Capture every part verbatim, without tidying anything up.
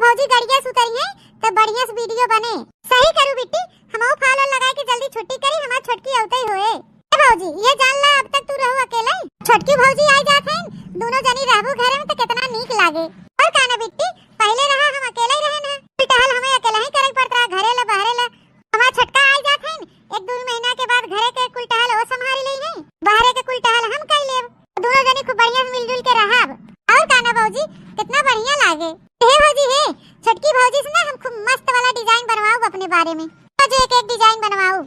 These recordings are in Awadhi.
भौजी गड़िया से उतरिहैं, तब बढ़िया से video बने। सही करू बिट्टी, हमहू फाल वाल लगाए के जल्दी छुट्टी करी, हमार छोटकी अउतै होए। ए भौजी, ये जान ला, अब तक तू रहू अकेले? छोटकी भौजी आइ जात हईन, दुनो जनी रहबू घरे में त केतना नीक लागे। अउर का ना बिट्टी, पहिले रहा हम अकेले ही रहे ना, कुल टहल हमें अकेले ही करे के पड़त रहा, घरे ला बहरे ला। हमार छोटका आइ जात हईन, एक दुइ महीना के बाद घरे के कुल टहल ओ संभारी लेइहैं, बहरे के कुल टहल हम कइ लेब। दुनो जनी खूब बढ़िया से मिलजुल के रहब। अउर का ना भौजी, केतना बढ़िया लागे। हे भौजी हे, छोटकी भौजी से ना हम खूब मस्त वाला design बनवाउब अपने बारे में। रोज एक एक design बनवाउब।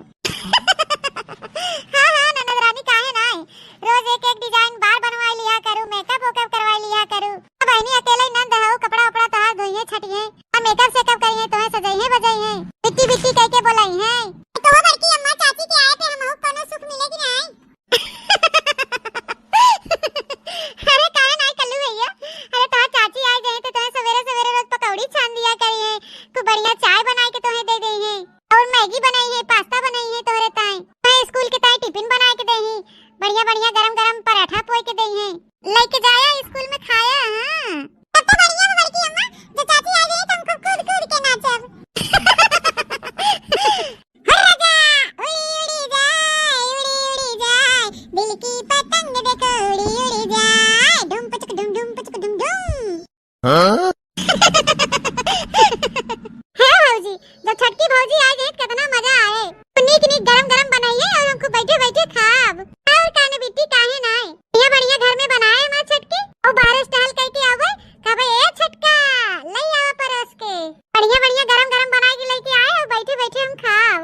हाँ, हाँ, ननद रानी, काहे नाय? रोज एक एक design बार बनवाइ लिहा करू, makeup वेकअप करवाइ लिहा करू। अब बहिनी अकेले नंद हऊ, कपड़ा उपड़ा तोहार धोइहैं छटिहैं, अब makeup सेकअप करिहैं, तोहे सजइहैं बजइहैं, बिट्टी बिट्टी कहिके बोलइहैं। तो बड़की अम्मा चाची के आए पे हमहू कोनो सुख मिले कि नाय? अरे काहे नाय कल्लू भैया, अरे तोहार चाची आइ गई तो तोहे सवेरे सवेरे रोज पकौड़ी छान दिहा करिहैं, खूब बढ़िया चाय बनाइ के तोहे दे देइहैं, अउर Maggi बनइहैं, pasta बनइहैं तोहरे ताईं, तोहे school के ताईं tiffin बनाइ के देइहैं, बढ़िया बढ़िया गरम गरम पराठा पोइ के देइहैं, लइके जाया school में खाया। हाँ, तब तो बढ़िया बा बड़की अम्मा, जो चाची आइ गई तो हम खूब कूद कूद के नाचब। हर राजा उड़ी उड़ी जाए, उड़ी उड़ी जाए, दिल की पतंग देखो उड़ी उड़ी जाए, ढुम पुचक ढुम, ढुम पुचक ढुम ढुम। हाँ? हे भौजी, जब छोटकी भौजी आइ गई, केतना मजा आए। नीक नीक गरम गरम बनइहैं अउर हमको बैठे बैठे खाब। अउर का ना बिट्टी, काहे नाय? बढ़िया बढ़िया घर में बनाए हमार छोटकी, अउर बहरे से टहल कहिके आवे, कहबे, "ए छोटका, लइ आवा परोस के।" बढ़िया बढ़िया गरम गरम बनाइ के लइके आए अउर बैठे बैठे हम खाब।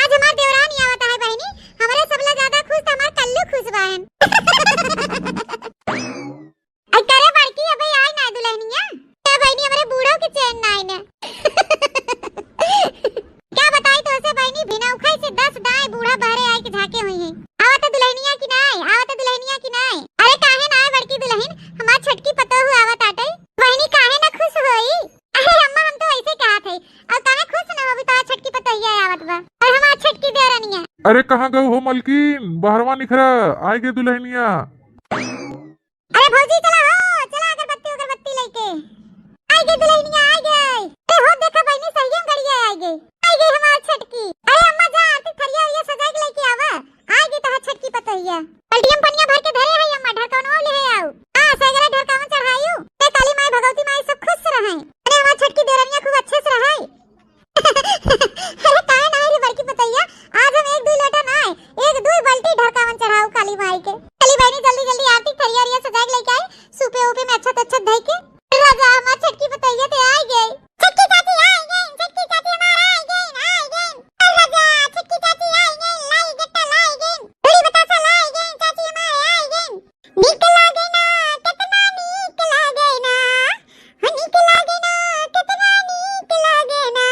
आज हमार देवरानी आवत है बहिनी, हमरे सबला ज्यादा खुश त हमार कल्लू खुश बाहन। आई करे बड़की, अबे आइ ना दुलहनिया। ए बहिनी, हमरे बूढ़ो के चैन नाई ना। का बताई तोसे बहिनी, बिना उखाई से दस दाई बूढ़ा बहरे आइ के झाँके होइहैं। आवत दुलहनिया कि नाई, आवत दुलहनिया कि नाई। अरे काहे नाई बड़की दुलहिन, हमार छोटकी पतोहू आवत आटे। बहिनी काहे ना खुश होई? अरे अम्मा, हम तो ऐसे कहत है, अउर काहे खुश ना होबी, तोहार छोटकी पतोहिया आवत बा, अउर हमार छोटकी देवरनिया। अरे कहाँ गऊ हो मलकिन, बहरवा निखरा, आइ गै दुलहनिया। अरे भौजी, चला हो, चला अगरबत्ती उगरबत्ती लइके। आइ गै दुलहनिया, आइ गै। अरे हो देखा बहिनी, सहियम गड़िया आइ गै। आइ गै हमार छोटकी। अरे अम्मा जा, आरती थरिया उरिया सजाइ के लइके आवा। आइ गै तोहार छोटकी पतोहिया। बाल्टिया में पनिया भर के धरे है अम्मा, ढरकवनवा ले है आउ। हाँ, सैगरा ढरकावन चढ़ायु। ए काली माई, भगवती माई सब खुश रहै। अरे हमार छोटकी देवरनिया खूब अच्छे से रहै। अरे काहे नाई रे बड़की पतोहिया, आज हम एक दुइ लोटा नाई, एक दुइ बाल्टी ढरकावन चढ़ाउ काली माई के। चली बहिनी, जल्दी जल्दी आरती थरिया उरिया सजाइ के लइके आई, सूपे ऊपे में अच्छत अच्छत धइ के। राजा, हमार छोटकी पतोहिया ते आइ गै। छोटकी चाची आइ गै, छोटकी चाची हमार आइ गै, आइ गै। राजा, छोटकी चाची आइ गै, लाई गट्टा लाई गै। बड़ी बतासा लाई गै, चाची हमार आइ गै। नीक लागे ना, केतना नीक लागे ना। हो नीक लागे ना, केतना नीक लागे ना।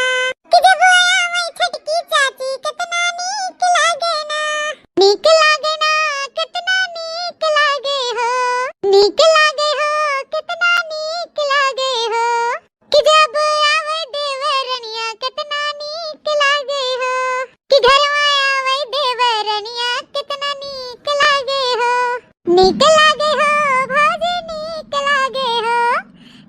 कि जब आवे छोटकी चाची, केतना नीक लागे ना। नीक लागे ना, केतना नीक लागे हो। नीक लागे हो, केतना नीक लागे हो। कि जब आवे देवरनिया, केतना नीक लागे हो। कि घरवा आवे देवरनिया, केतना नीक लागे हो। नीक लागे हो भौजी, नीक लागे हो,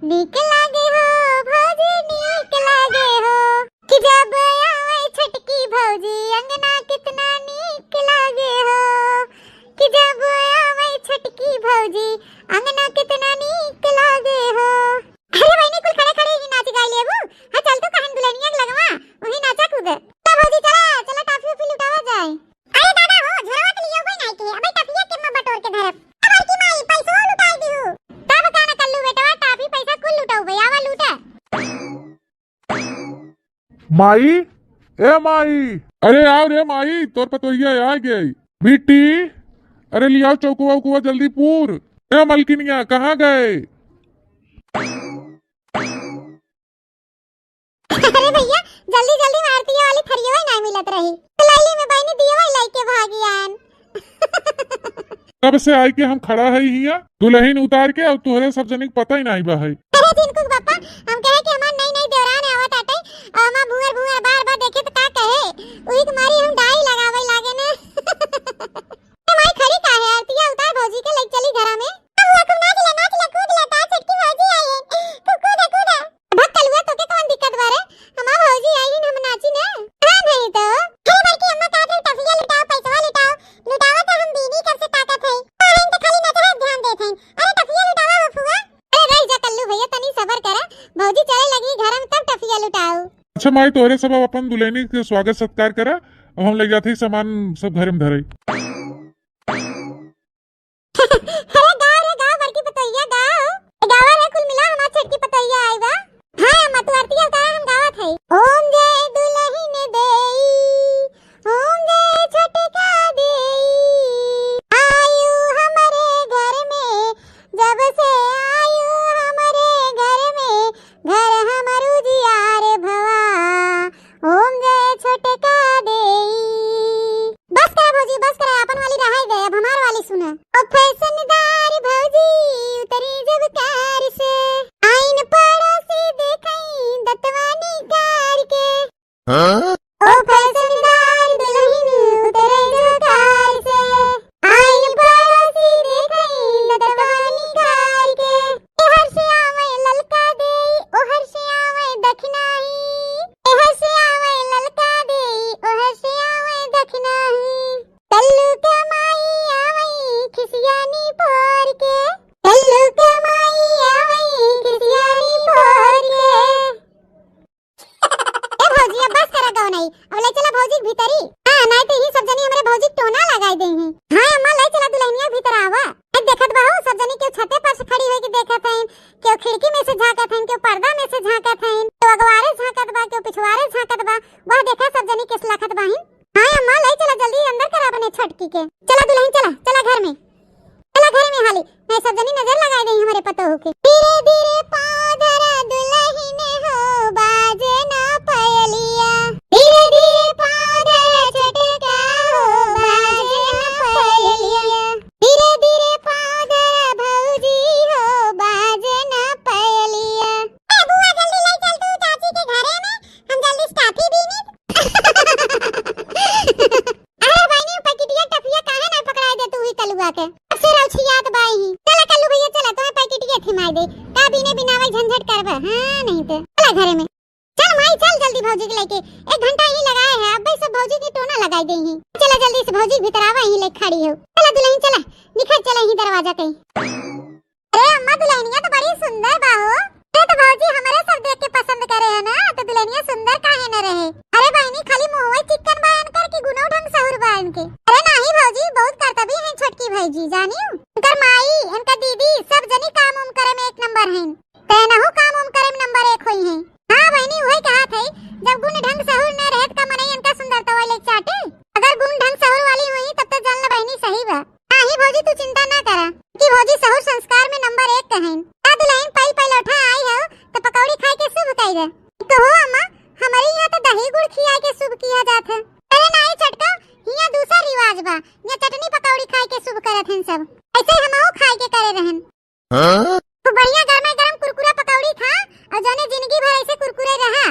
नीक लागे हो भौजी, नीक लागे हो। कि जब आवे छोटकी भौजी, अंगना केतना नीक लागे हो। कि जब आवे छोटकी भौजी, अंगना केतना नीक लागे हो। अरे बहिनी, कुल खड़े खड़े ही नाच गाइ लेबू। हाँ, चल तो कहन दुलहनिया के लगवा, वही नाचा कूद। चला भौजी, चला, चला, टाफी उफी लुटावा जाए। अरे दादा हो, झोरवा के लियो कोई नाई के, अबे टफिया के में बटोर के धरब। ए बड़की माई, पैसवा लुटाई दिहू। तब का ना कल्लू बेटवा, टाफी पैसा कुल लुटाऊ बे, आवा लूटा। माई, ए माई, अरे आव रे माई, तोर पतोहिया आ गई। बिट्टी, अरे लियाव चौकवा उकवा जल्दी पूर। ए मलकिनिया, कहाँ गए? अरे भैया, जल्दी जल्दी में आरतिया वाली थरियवा ही नाई मिलत रही। तो लैली में बहिनी दियवा ही लइके भागियान। कब से आइके हम खड़ा है हिया, दुलहिन उतार के, अउर तोहरे सब जनी के पता ही नाई बा है। अरे झिनकुक बापा, हम कहे कि हमार नई नई देवरान आवत आटे, अउर हमार भुअर भुअर बार बार देखे त का कहे, उही के मारी हम डाई लगावे लागे ने। ए माई खड़ी काहे, आरतिया उतार भौजी के लइके चली घरा में। अब हुआ खूब नाच ले, नाच ले, कूद ले, तार चटकी अच्छा माई, तोहरे सब अब अपन दुलहिनी के स्वागत सत्कार करा। अब हम लइ जात हई सामान सब घरे में धरई। अरे गाव रे गाव, बड़की पतोहिया गाव। ए गावा रे, कुल मिला हमार छोटकी पतोहिया आई बा। हाँ अम्मा, तू आरती गावा, हम गावत हई। ओम जय दुलहिन देई, ओम जय छोटका देई। आयु हमरे घर में, जब से आयु हमरे घर में, घर हमर उजियार भवा, ओम जय छोटका देई। बस करा भौजी, बस करा, आपन वाली रहाई दे, अब हमार वाली सुना। ओ फैशनदार भौजी उतरी जब कार से, आइन पड़ोसी देखई दतवा निकार के। हाँ? ओ फैशनदार दुलहिन उतरी जब कार से, आइन पड़ोसी देखई दतवा निकार के। एहर से आवे ललका देई, ओहर से आवे दखिनाही। एहर से आवे ललका देई, ओहर से आवे दखिनाही। कल्लू के माई आवे खिसियानी पोर के। कल्लू के माई आवे खिसियानी पोर के। ए भौजी, अब बस करा गवनई, अब लइ चला भौजी के भीतरी। हाँ, नाहीं तो इही सब जनी हमरे भौजी के टोना लगाई देइहीं। हाँ अम्मा, लइ चला दुलहिनिया भीतर आवा। ए देखत बा हो, सब जनी केहू छते पर से खड़ी होइके देखत हइन, केहू खिड़की में से झाँकत हइन, केहू पर्दा में से झाँकत हइन, केहू अगवारे झाँकत बा, केहू पिछवारे झाँकत बा। वह देखा सब जनी केस लखत बाहिन। हाँ अम्मा, लइ चला जल्दी अंदर करा अपने छोटकी के। चला दुलहिन, चला, चला घर में। चला घरे में हाली, नाहीं सब जनी नजर लगाई देइहीं हमरे पतोहू के। धीरे धीरे पाँव धरा दुलहिन हो, बाजे ना पयलिया। धीरे धीरे पाँव धरा छोटका हो, बाजे ना पयलिया। धीरे धीरे पाँव धरा भौजी हो, बाजे ना पयलिया। ए बुआ, जल्दी लइ चल तू चाची के घरे में, हम जल्दी से टाफी बीनी। अरे बहिनी, पैकेटिया टफिया काहे नाहीं पकड़ाई दे तू ही कलुआ के? अब से रउछियात बाई ही। चला कल्लू भइया, चला, तोहे पैकेटिया थिमाई दे। का बिने बिनावल झंझट करबा? हाँ, नाहीं तो। चला घरे में। चल माई, चल जल्दी भौजी के लइके। एक घंटा ही लगाए है, अब्बे सब भौजी के टोना लगाई देइहीं। चला जल्दी से भौजी के भीतर आवा, यहीं लइके खड़ी हो। चला दुलहिन, चला, निखर चला यहीं दरवाजा कहीं। अरे अम्मा, दुलहिनिया तो बड़ी सुंदर बा हो। अरे तो भौजी हमरे सब देख के पसंद करे है ना, तो दुलहिनिया सुंदर काहे न रहे? अरे बहिनी, खाली मुँहवा चिक्कन बा इनकर कि गुनो ढंग सहूर बा इनके? अरे नाहीं भौजी, बहुत करतबी हैं छोटकी भौजी, जानिउ? इनकर माई, इनकर दीदी, सब जनी काम उम करे में एक नंबर हैं। तैनहू काम उम करे में नंबर एक होइहैं। हाँ बहिनी, उहै कहत हई, जब गुन ढंग सहूर न रहे त का मनई इनका सुंदरतवा ले चाटे? अगर गुन ढंग सहूर वाली होइहैं तब तो जान ला बहिनी सही बा। नाहीं भौजी, तू चिंता ना करा कि भौजी सहूर संस्कार में नंबर एक क हईं। का दुलहिन, पहिल पहिल ओठा आई हउ त पकौड़ी खाए के शुभ कइ दे। कहो अम्मा, हमरे यहाँ तो दही गुड़ खियाए के शुभ किहा जात है। अरे नाहीं छोटका, हियाँ दूसर रिवाज बा, हियाँ चटनी पकौड़ी खाए के शुभ करत हन सब। अइसे हमहू खाए के करे रहन। हाँ? खूब बढ़िया गरमा गरम कुरकुरा पकौड़ी खा अउर जौने जिंदगी भर अइसे कुरकुरे रहा।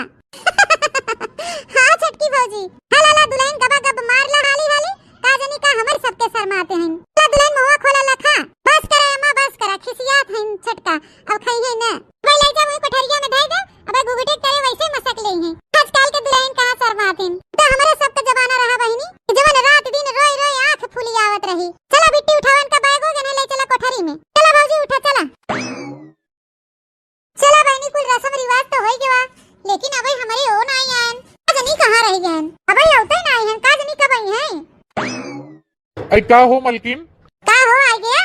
हाँ छोटकी भौजी। हाँ लाला दुलहिन, गबा गब मार ला हाली हाली, का जनी का हमरे सबके शर्माते हैं। ला दुलहिन मुँहवा खोला ला खा। बस करा अम्मा, बस करा, खिसियात हैं छोटका, अब खइहैं न। अबे लइ जा वही कोठरिया में धइ दे, अबे घुघुटे के तरे वइसे मसक लेइहैं। आजकल के दुलहिन कहाँ शर्मात हैं। त हमरे सबके जमाना रहा बहिनी, कि जवन रात दिन रोइ रोइ आँख फूली आवत रही। चला बिट्टी उठावा इनका बैगो जने लइ चला कोठरी में। चला भौजी उठा चला। चला बहिनी कुल रसम रिवाज तो होइ गवा, लेकिन अबे हमरे ओ नाहीं आयन। का जनी कहाँ रहि गयन? अबे अउते नाहीं हैं, का जनी कब अइहैं? अरे का हो मलकिन? का हो आ गया?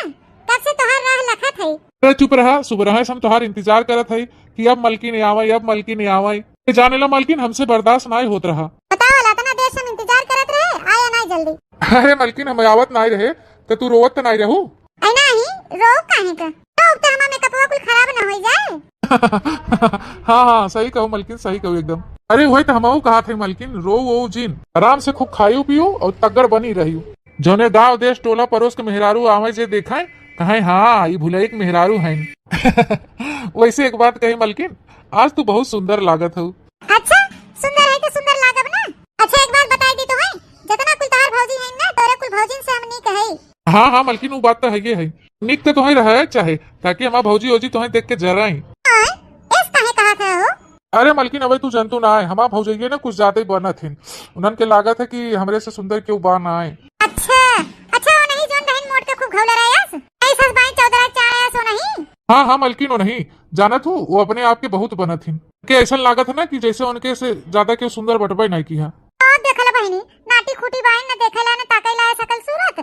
कब से तोहार राह लखत है। अरे चुप रहा, सुबह से हम तोहार इंतजार करत है कि अब मलकिन आवइ, अब मलकिन आवइ। ये जाने ला मलकिन, हमसे बर्दाश्त नाहीं होत रहा। बतावा ला, इतना देर से हम इंतजार करत रहे, आया नाहीं जल्दी। अरे मलकिन, हम आवत नाहीं रहे तो तू रोवत तो नाहीं रहू? अरे नाहीं, रोव काहे का? रोव तो हमार मेकअपवा कुल खराब ना होइ जाए। हाँ हाँ, सही कहू मलकिन, सही कहू एकदम। अरे उहइ तो हमहू कहत है मलकिन, रोव वो जिन, आराम से खूब खायू पियू अउर तगड़ बनी रहियू। जौने गाँव देश टोला परोस के मेहरारू आवइ जे देखइ, कहइ हाँ ई भुलइया के मेहरारू हइन। वइसे एक बात कही मलकिन, आज तू बहुत सुंदर लागत हउ। अच्छा, सुंदर है तो सुंदर लागब ना। अच्छा एक बात बताइ दी तोहइ, जतना कुल तोहार भौजी हइन ना, तोरे कुल भौजिन से हम नीक हई। हाँ हाँ मलकिन, उ बात तो हइये है। नीक तो तोहइ रहइ चाहे, ताकि हमार भौजी ओजी तोहइ देख के जरइँ। आय, एस काहे कहत है हो? अरे मलकिन, अबे तू जनतू नाहीं, हमार भौजइये ना कुछ ज्यादा ही बनत हिन। उन्हन के लागत है कि हमरे से सुंदर केहू बा नाहीं। अच्छा, अच्छा, ओनही जौन बहिन मोट के खूब घौला रहे अस, ऐसा बाई चौदरा चाहे अस ओनही। हाँ हाँ मलकिन, ओनही। जानत हू, वो अपने आप के बहुत बनत हिन। के ऐसन लागत है ना कि जैसे उनके से ज्यादा केहू सुंदर बटबे नहीं की है। ओ, देखला बहिनी, नाटी खूटी बाइन, न देखेला, न ताकेला है सकल सूरत।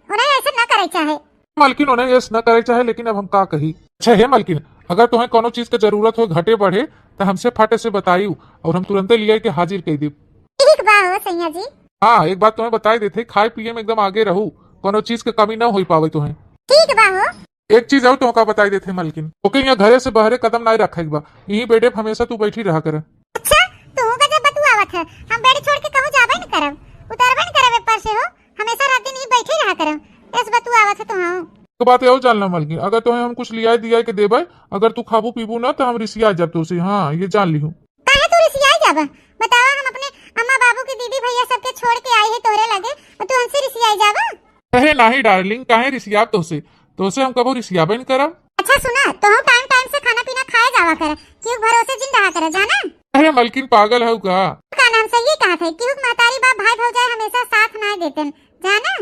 उन्हें ऐसे न करे चाहे। मालकिन, उन्हें ऐसे न करे चाहे, लेकिन अब हम का कही। अच्छा हे मालकिन, अगर तुम्हें कोनो चीज के जरूरत हो घटे बढ़े, तो हमसे फटे से बताइयो और हम तुरंते लिया के हाजिर कर दीब। ठीक बा हो सैया जी। हाँ, एक बात तुम्हें बताई देते, खाए पिए में एकदम आगे रहू, कोनो चीज के कमी न हो पावे तुम्हें। ठीक बा हो। एक चीज और तुमका बताई देते मालकिन, ओके यहाँ घरे से बहरे कदम नाई रखे के बा, यहीं बेडे पे हमेशा तू बैठी रहा कर। अच्छा, तू का जब बतुआवत है, हम बेड छोड़ के कहूँ जाबे न करब, उतरबे न करब ए पर से हो, हमेशा रात दिन यहीं बैठे रहा करब, ऐस बतुआवत है तू। हाँ, तो बात एहो जान लो मालकिन, अगर तुम्हें हम कुछ लियाए दियाए के देबे, अगर तू खाबू पीबू ना तो हम रिसिया जाब तुझसे। हाँ, ये जान लिहू। काहे तू रिसियाई जाबा? बतावा, हम अपने अम्मा बाबू के, दीदी भैया सबके छोड़ के आई है तोहरे लगे, और तू हमसे रिसियाई जाबा? अरे नाही डार्लिंग, काहे रिसियाब तोहसे? तोहसे हम कबो रिसियाबे न करब। अच्छा सुना, तोहू टाइम टाइम से खाना पीना खाए जावा कर, क्यों भरोसे जिन रहा कर, जाना? अरे मलकिन, पागल हऊ का? का नाम से ये कहा थे, क्यों महतारी बाप भाई भौजाई हमेशा साथ ना देते, जाना?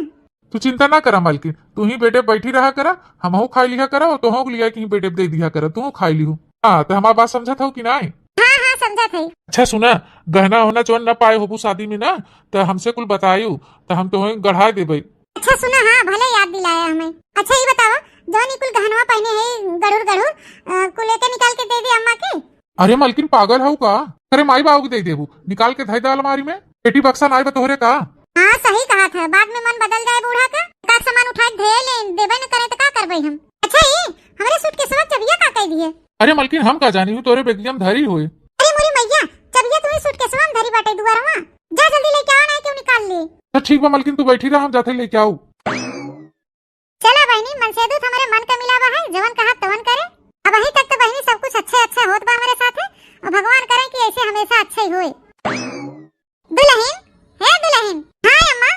तू चिंता ना करा मालकिन, तू ही बेडे बैठी रहा करा, हमहू खाई लिहा करा और तोहू के लिया कहीं बेडे दे दिया करा, तू खाई लिहू। हाँ, तो हमार बात समझत हऊ कि नाई? हाँ, हाँ, समझत हई। अच्छा सुना, गहना होना जौन ना पाए होबू शादी में ना, तो हमसे कुल बतायू, तो हम तोहे गढ़ा देबे। अच्छा सुना, हाँ, भले याद दिलाया हमें। अच्छा ये बतावा, जौन ई कुल गहनवा पहने है गड़ुर गड़ुर, अ, कुल एके निकाल के दे दे अम्मा के। अरे मालकिन, पागल हऊ का? अरे माई बाबू के दे देबू, निकाल के धई दे अलमारी में। पेटी बक्सा नाई बा तोहरे का? हाँ, सही कहा था, बाद में मन बदल जाए बूढ़ा का, का सामान उठा के धे ले, देबे न करे तो का करबे हम? अच्छा ये, हमरे सूटकेसवा चबिया का कह दिए? अरे मलकिन, हम का जानी हूँ, तोरे बेगिया में धरी होए। अरे मोरी मैया, चबिया तुम्हें सूटकेसवा में धरी बाटे दुआरवा, जा जल्दी लेके आओ, नहीं क्यों निकाल ले। तो ठीक बा मलकिन, तू बैठी रहा, हम जाते लेके आऊ। चला बहिनी, मनसेदू त हमरे मन का मिलावा है, जवन कहा तवन करे। अबहीं तक तो बहिनी सब कुछ अच्छे अच्छे होत बा हमरे साथे, और भगवान करे कि ऐसे हमेशा अच्छे ही होए। दुलहिन, हे दुलहिन। हाँ अम्मा।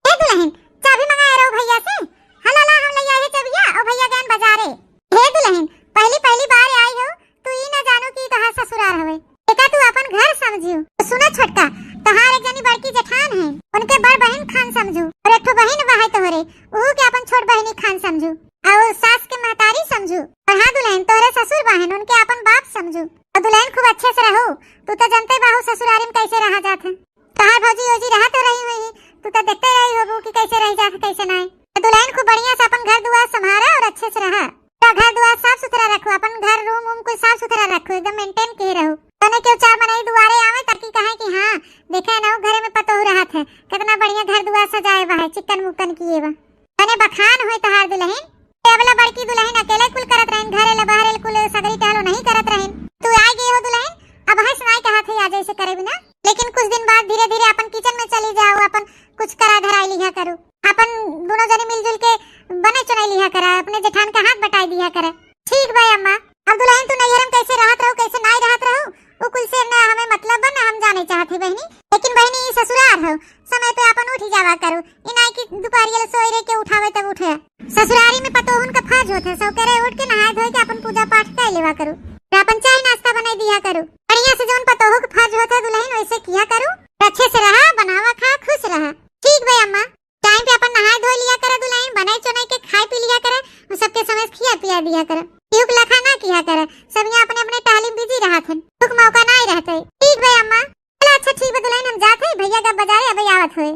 हे दुलहिन, चाबी मंगाए रहो भैया से। हला ला, हम ले आए चबिया और भैया गए बाजारे। हे दुलहिन, पहली पहली बार आई हो, तू ई ना जानू कि ई तोहार ससुरार हवे। एका तू अपन घर समझियो। तो सुना छोटका, तोहार एक जनी बड़की जेठान है, उनके बड़ बहिन खान समझू, और एक ठो बहिन बा है तोहरे, उहू के अपन छोट बहिनी खान समझू, और सास के महतारी समझू, और हाँ दुलहिन, तोहरे ससुर बहिन, उनके अपन बाप समझू, और दुलहिन खूब अच्छे से रहो। तू तो जनते बाहू ससुरारी में कैसे रहा जात है। तोहार भौजी ओजी रहत हो रही हुई, तू तो देखते रही होबू कि कैसे रह जात, कैसे नाई। तो दुलहिन खूब बढ़िया से अपन घर दुआर संभारा और अच्छे से रहा। तो घर दुआर साफ सुथरा रखो, अपन घर रूम वूम कुल साफ सुथरा रखो, एकदम मेंटेन के रहो। तने केहू चार मनई दुआरे आवे ताकि कहे कि हाँ, देखे ना, वो घरे में पतोहू रहत है, कितना बढ़िया घर दुआर सजाए बा है, चिकन मुकन किए बा। तने बखान होई तोहार दुलहिन। ए अबला बड़की दुलहिन अकेले कुल करत रहिन, घरे ले बहरे ले कुल सगरी टहलो नहीं करत रहिन। तू आ गई हो दुलहिन, अब है सुनाई कहा थे आ जैसे करे बिना, लेकिन कुछ दिन बाद धीरे धीरे अपन किचन में चली जाओ, अपन कुछ करा धराई लिहा करू, अपन दोनों जने मिलजुल के बने चुनाई लिहा करा, अपने जेठान का हाथ बटाई दिया करा। ठीक बा अम्मा। अब दुलहिन तू नैहर में कैसे रहत रहो, कैसे नाई रहत रहो, उ कुल से ना हमें मतलब बा, ना हम जाने चाहत ही बहिनी। लेकिन बहिनी ई ससुरार हो, समय पे अपन उठी जावा करू, ई नाई कि दुपहरिया ले सोए रह के उठावे तब उठे। ससुरारी में पतोहुन का फर्ज होत है, सौकेरे उठ के नहाए धोए के अपन पूजा पाठ कर लेवा करू, और अपन चाय नाश्ता बनाई दिया करू। बढ़िया से जौन पतोहू के फर्ज होत है दुलहिन वैसे किया करू, अच्छे से रहा, बनावा खा, खुश रहा। ठीक बा अम्मा। टाइम पे अपन नहाए धोए लिया करे दुलहिन, बनाई चुनाई के खाए पी लिया करे, और सबके समय से खिया पिया दिया करे। केहू के लखा ना किया करे, सब यहाँ अपने अपने टहली में बिजी रहत हन, दुख मौका ना ही रहते। ठीक बा अम्मा, चला अच्छा ठीक बा दुलहिन, हम जात है, भैया का बाजारे अबे आवत होए।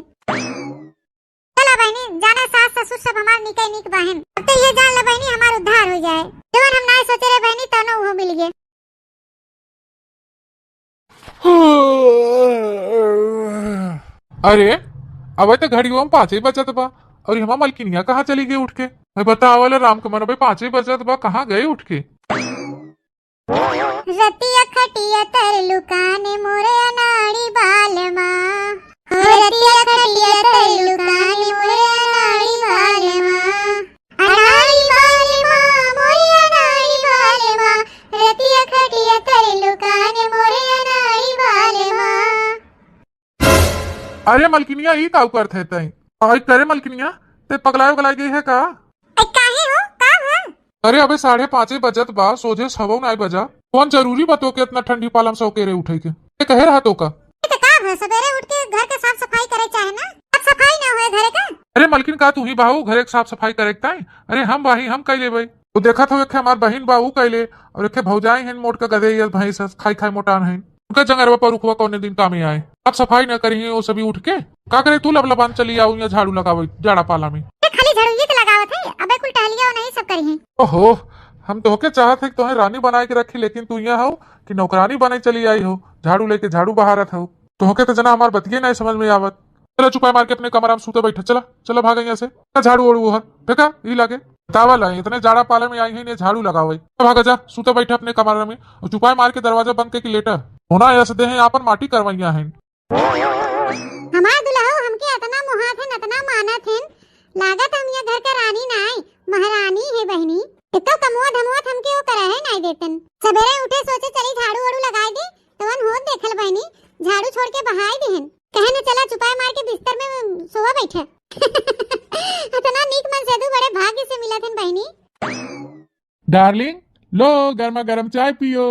चला बहिनी, जाना सास ससुर सब हमार निके निक बाहिन। अब तो ये जान ले बहिनी, हमार उद्धार हो जाए, जवन हम ना सोचे रहे बहिनी, तनो वो मिल गए। अरे, अबे तो घड़ियों में पाँचे बजत बा, और हमार मलकिनिया कहाँ चली गई उठ के? मैं बतावल राम के मन, अबे पाँचे बजत बा, कहाँ गए उठ के? रतिया खटिया तर लुकाने मोरे अनाड़ी बालमा, रतिया खटिया तर लुकाने मोरे अनाड़ी बालमा। अनाड़ी बालमा, मोरे अनाड़ी बालमा, रतिया खटिया तर लुकाने मोरे अनाड़ी बालमा। अरे मलकिनिया, ई का करत है तई? आई करे मलकिनिया, ते पगलाए उगलाए गई है का? ए, काहे हो? का भा? अरे अबे साढ़े पाँचे बजत बा, सोझे सवा नाई बजा। कौन जरूरी बा तोके इतना ठंडी पाला में सौकेरे उठे के? ये कहे रहा तो का? ए, तो का भा, सवेरे उठ के घर के साफ सफाई करे चाहे ना, साफ सफाई ना होए घरे का? अरे मलकिन, का तू ही बाहू घरे के साफ सफाई करे के ताई? अरे हम बाही, हम कई लेबे। तू देखत हो, एक ठे हमार बहिन बा, ऊ कइले, और एक ठे भौजाई हैं, मोट का गदे, ये भैंस हस, खाई खाई मोटान हैं। उनका जंगरवा पर रुखवा कौने दिन कामे आए। अब सफाई न करी हैं वो सभी उठ के। का करे, तू लबलबान चली आऊ या झाड़ू लगावे जाड़ा पाला में। ये खाली झाड़ू ये तो लगावत है, अबे कुल टहलिया नहीं सब करी हैं। ओहो, हम तोहके चाहत है कि तोहे रानी बनाए के रखी, लेकिन तू यहाँ हो कि नौकरानी बने चली आई हो, झाड़ू लेके झाड़ू बहारत हो। तोहके तो जना हमार बतिये नहीं समझ में आवत। चला चुपाई मार के अपने कमरा में सूते बैठा, चला, चला भाग यहाँ से। का झाड़ू ओड़ू ओहर, फेंका, ई लागे। बतावा ला, इतने जाड़ा पाले में आई हैं, इन्हें झाड़ू लगावे। चला भागा जा, सूते बैठा अपने कमरा में, और चुपाई मार के दरवाजा बंद करके लेटा। होना ऐसे दे हैं, आपन माटी करवैया हैं। हमार दुल्हऊ हमके अतना मोहात हन, अतना मानत हन, लागत हम ये घर का रानी नाय, महारानी है बहिनी। इतो कमोद हमोद हमके वो करहे नाय देतन। सबेरे उठे सोचे चली झाड़ू ओड़ू लगाई दे, तवन होत देखल बहिनी, झाड़ू छोड़ के बहाई देहन। कहे न चला चुपाई मार के बिस्तर में सोवा बैठे। अतना नीक मनसेधू बड़े भाग्य से मिलत हन बहिनी। डार्लिंग, लो गर्मा गर्म चाय पियो।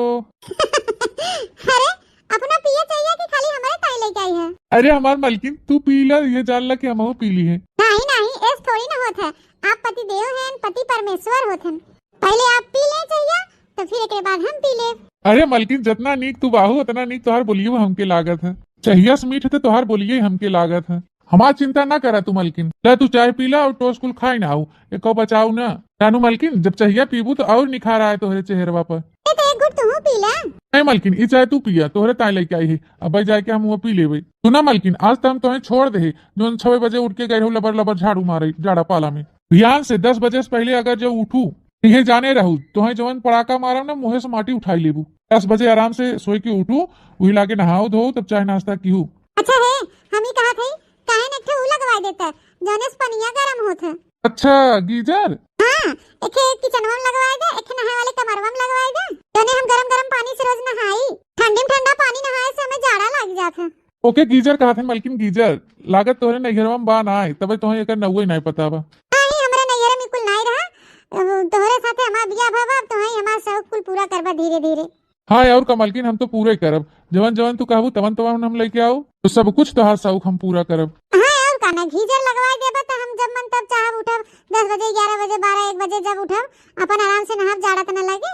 अरे, अपना पिए चाहिए कि खाली हमरे ताई लेके आई है? अरे हमार मलकिन, तू पी ले, ये जान ला कि हमहू पी ली है। नहीं, नहीं, ऐस थोड़ी ना होत है। आप पति देव हैं, पति परमेश्वर होत हैं। पहले आप पी ले चाहिए, तो फिर एकरे बाद हम पी लेब। अरे मलकिन, जितना नीक तू बाहू, उतना नीक तोहार बोलियो हमके लागत है। चहिया से मीठ तो तोहार बोलिए हमके लागत है। हमार चिंता ना करा तू मलकिन, ले तू चाय पी ला और टोस कुल खाई ना आऊ, एको बचाऊ ना। जानू मलकिन, जब चहिया पीबू तो और निखार आए तोहरे चेहरवा पर। ए तो एक घुट तू पी ला। नहीं मलकिन, ई चाय तू पिया, तोहरे ताई लेके आई है, अब जाके हम वो पी लेबे। सुना मलकिन, आज तो हम तोहे छोड़ दे, जोन छवे बजे उठ के गए हो लबर लबर झाड़ू मारे जाड़ा पाला में। बिहान से दस बजे से पहले अगर जब उठू, इहे जाने रहू, तोहे जवन पड़ाका मारब ना, मुँहे से माटी उठाई लेबू। दस बजे आराम से सोए के उठू, वही लागे नहाओ धो, तब चाय नाश्ता कीहू। अच्छा है, हम ही कहा थे, काहे न एक ठे ऊ लगवा देता, जौने से पनिया गरम होत है। अच्छा, गीजर? हाँ, एक ठे किचनवा में लगवा दे, एक ठे नहाए वाले कमरवा में लगवा दे, जौने हम गरम गरम पानी से रोज नहाई। ठंडी में ठंडा पानी नहाए से हमें जाड़ा लग जात है। ओके गीजर कहत हन मलकिन, गीजर। लागत तोहरे नैहरवा में बा नाय, तबे तोहे एकर नउवे नाय पता बा। नाही, हमरे नैहर में कुल नाय रहा। अब तोहरे साथे हमार बियाह भवा, अब तोहे हमार शौक कुल पूरा करबा धीरे धीरे। हाँ, और का मलकिन, हम तो पूरे करब। जवन जवन तू कहबू, तवन तवन हम लेके आऊ। तो सब कुछ तोहार शौक हम पूरा करब। हाँ, और का ना, गीजर लगवाए देबा त हम जब मन तब चाहब उठब, दस बजे, ग्यारह बजे, बारह, एक बजे जब उठब, अपन आराम से नहाब, जाड़ा त ना लगे।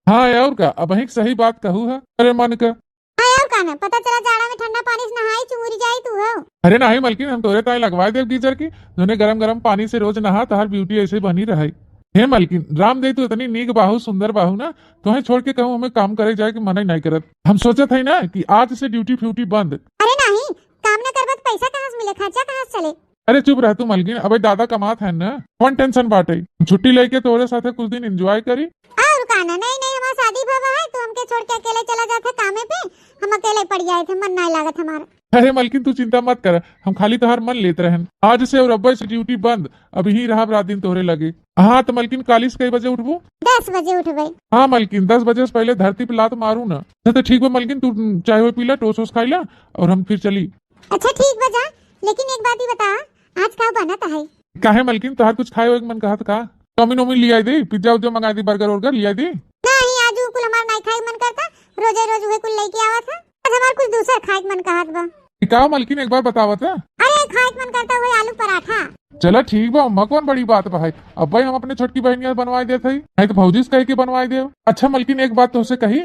हाँ, और का, अबहीं सही बात कहू है, अरे मन का। हाँ, और का ना, पता चला जाड़ा में ठंडा पानी से नहाई चुमुरी जाई तू हो। अरे नाही मलकिन, हम तोरे ताई लगवाए देब गीजर की, जोने गरम गरम पानी से रोज नहा, तोहार beauty ऐसे बनी रहे। हे मलकिन, राम दे तू इतनी नीक बाहू, सुंदर बाहू ना, तोहे छोड़ के कहूँ हमें काम करे जाए के मन ही नहीं करत। हम सोचत है ना कि आज से duty फ्यूटी बंद। अरे नाही, काम ना करबा त पैसा कहाँ से मिले, खर्चा कहाँ से चले? अरे चुप रह तू मलकिन, अबे दादा कमात है ना, कौन tension बाटे। छुट्टी लेके तोरे साथे कुछ दिन enjoy करी। और का ना, नहीं नहीं, हमार शादी भवा है, तू हमके छोड़ के अकेले चला जात है कामे पे, हम अकेले पड़ जाए थे, मन नहीं लागत हमार। अरे मलकिन, तू चिंता मत कर, हम खाली तोहार मन लेत रहन। आज से और अब्बे से duty बंद, अब यहीं रहब रात दिन तोहरे लगे। हाँ, तो मलकिन, काली से कई बजे उठबू? दस बजे उठबे। हाँ मलकिन, दस बजे से पहले धरती पे लात मारू ना। अच्छा, तो ठीक बा मलकिन, तू चाय वाय पी ला, टोस वोस खाई ला, और हम फिर चली। अच्छा, ठीक बा जा, लेकिन एक बात ही बता, आज का बनत है? काहे मलकिन, तोहार कुछ खाए वाए के मन कहत का? चाउमीन वाउमीन लियाई दे, पिज्जा उज्जा मंगाई दे, बर्गर वर्गर लियाई दे। नहीं, आज उ कुल हमार नाई खाए के मन करता, रोजे रोज उहे कुल लेके आवत है। आज हमार कुछ दूसर खाए के मन कहत बा। ई का मलकिन, एक बार बतावत है। अरे, खाए के मन करता उहे आलू पराठा। चला ठीक बा, ओमा कौन बड़ी बात बा है। अब भाई हम अपने छोटकी बहनिया बनवाई देत हई, नहीं तो भौजी से कह के बनवाई देब। अच्छा मलकिन, एक बात तोहसे कही,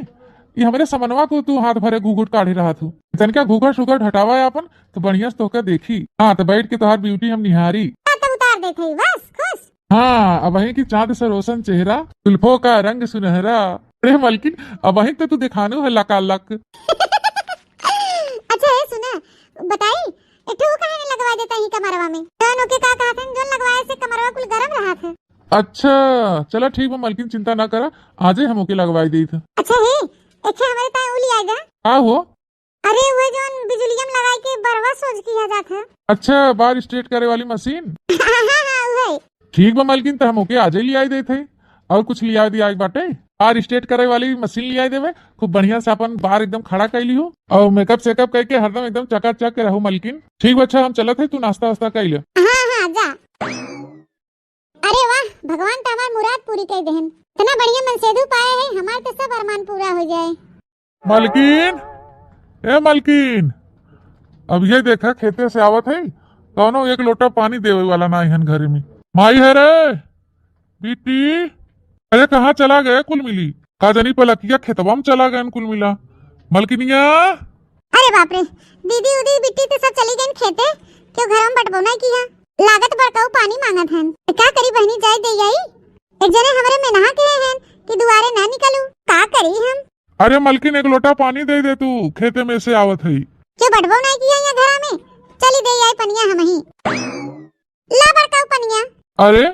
ई हमरे समनवा को तू हाथ भरे घूघूट काढ़े रहत हूँ, तनिका घूघर सुघर हटावा है अपन, तो बढ़िया से तोहका देखी। हाँ, तो बैठ के तोहार beauty हम निहारी। हाँ, तो उतार देत हई, बस खुश। हाँ, अबहीं की चाँद से रोशन चेहरा, जुल्फों का रंग सुनहरा। अरे मलकिन, अबहीं तो तू दिखानू है लकालक। अच्छा है, सुना, बताई, एक ठो काहे न लगवा देता ही कमरवा में? जौन ओके का कहत हन, जौन लगवाए से कमरवा कुल गरम रहत है। अच्छा, चला ठीक बा मलकिन, चिंता ना करा, आजे हम ओके लगवाई देत है। अच्छा है, एक ठे हमरे ताई उ लियाई दा। का हो? अरे, वो जौन बिजुलिया में लगाई के बरवा सोझ किया जात है। अच्छा, बार straight करे वाली मशीन? हाँ, हाँ, हाँ, वही। ठीक बा मलकिन, तो हम ओके आजे लियाई देत है। और कुछ लियाई दियाई बाटे? बार straight करे वाली मशीन लियाई देवे, खूब बढ़िया से अपन बार एकदम खड़ा कर लियो और makeup सेकअप करके हरदम एकदम चकाचक रहू मलकिन। ठीक बा, अच्छा, हम चलत है, तू नाश्ता वास्ता कर ले। हाँ, हाँ, जा। अरे वाह, भगवान तो हमार मुराद पूरी कर देहन। इतना बढ़िया मनसेधू पाए है, हमार तो सब अरमान पूरा हो जाए। मलकिन, ए मलकिन, अब ये देखा, खेते से आवत है, कौनो एक लोटा पानी देवे वाला ना हन घरे में। माई है रे, बेटी, अरे, कहाँ चला गए कुल मिली? का जानी पलकिया खेतवा में चला गए कुल मिला। मलकिनिया। अरे बाप रे, दीदी उदी बिट्टी तो सब चली गई खेते। क्यों घर में बटबो नहीं किया? लागत बड़काऊ पानी मांगत हन। का करी बहनी, जाए दे आई। एक जने हमरे में नहा के हैं कि दुआरे ना निकलू, का करी हम? अरे मलकिन, एक लोटा पानी दे दे तू, खेते में से आवत हई। क्यों बटबो नहीं किया यहाँ घरा में? चली दे आई पनिया हम ही। ला बड़काऊ पनिया। अरे,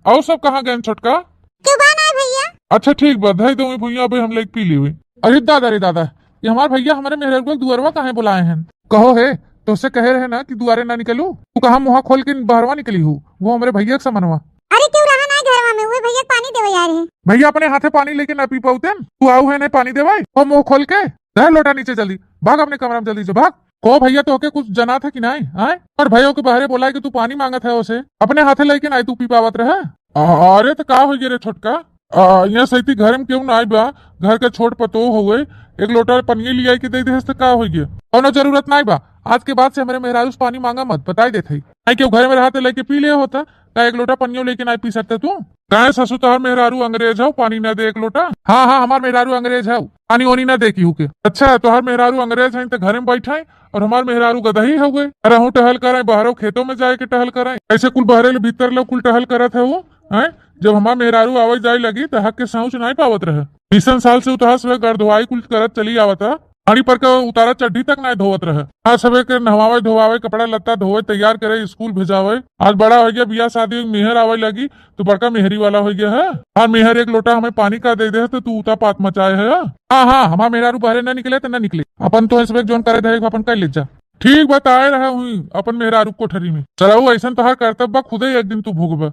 और सब कहाँ गए छोटका? क्यों बा ना भैया? अच्छा ठीक बा, धई दो भैया, अबे हम लेके पी लेवे। अरे दादा रे दादा, ये हमार भैया हमारे मेहररुआ के दुआरवा काहे बुलाए हैं? कहो हे, तोसे कहे रहे ना कि दुआरे ना निकलू, तू कहाँ मुँह खोल के बहरवा निकली हूँ? वो हमारे भैया के समनवा। अरे क्यों रहा ना घरवा में, वो भैया के पानी देवे आ रहे। भैया अपने हाथे पानी लेके ना पी पाउते, तू आऊ है नहीं पानी देवे, वो मुँह खोल के। धर लोटा नीचे जल्दी, भाग अपने कमरा में जल्दी से भाग। को भैया तोहके कुछ जनात है कि नाई? आय? और भैया के बहरे बोलाए कि तू पानी मांगत है ओसे, अपने हाथे लेके नाई तू पी पावत रहे। अरे तो का हो गया रे छोटका? आ, यहाँ सैती घर में केहू नाई बा, घर के छोट पतोह हुए, एक लोटा पनिये लियाई के दे देहस तो का हो गया? कौनो जरूरत नाई बा, आज के बाद से हमरे मेहरारू से पानी मांगा मत, बताई देत हई। नाई केहू घर में रहा तो लेके पी ले होता, का एक लोटा पनियो लेके नाई पी सकते तू? काहे ससु, तोहार मेहरारू अंग्रेज हौ, पानी ना दे एक लोटा? हाँ, हाँ, हमार मेहरारू अंग्रेज हौ, पानी ओनी ना दे केहू के। अच्छा, तोहार मेहरारू अंग्रेज हैं, त घरे में बैठे हैं, और हमार मेहरारू गदही हउए। अरे, हूँ टहल कराए, बाहरों खेतों में जाए के टहल कराए। ऐसे कुल बहरे ले भीतर लो कुल टहल करत है वो, हैं? जब हमार मेहरारू आवे जाए लगी, त हक के साँच नाई पावत रहे। बीसन साल से उतहा से गर्दवाई कुल करत चली आवत है। हाड़ी पर के उतारा चड्ढी तक नाय धोवत रहे। आज सबे के नहवावे धोवावे, कपड़ा लत्ता धोवे, तैयार करे, स्कूल भेजावे। आज बड़ा हो गया, बियाह शादी, मेहर आवे लगी तो बड़का मेहरी वाला हो गया है। और मेहर एक लोटा हमें पानी का दे दे तो तू उता पात मचाए है। हाँ, हाँ, हमार मेहरारू बहरे ना निकले तो ना निकले, अपन तो सबे जोन करे धरे अपन कर ले जा। ठीक बताए रहा हुई अपन मेहरारू कोठरी में। चलाऊ ऐसन तोहार करतब बा, खुदे एक दिन तू भोगबा।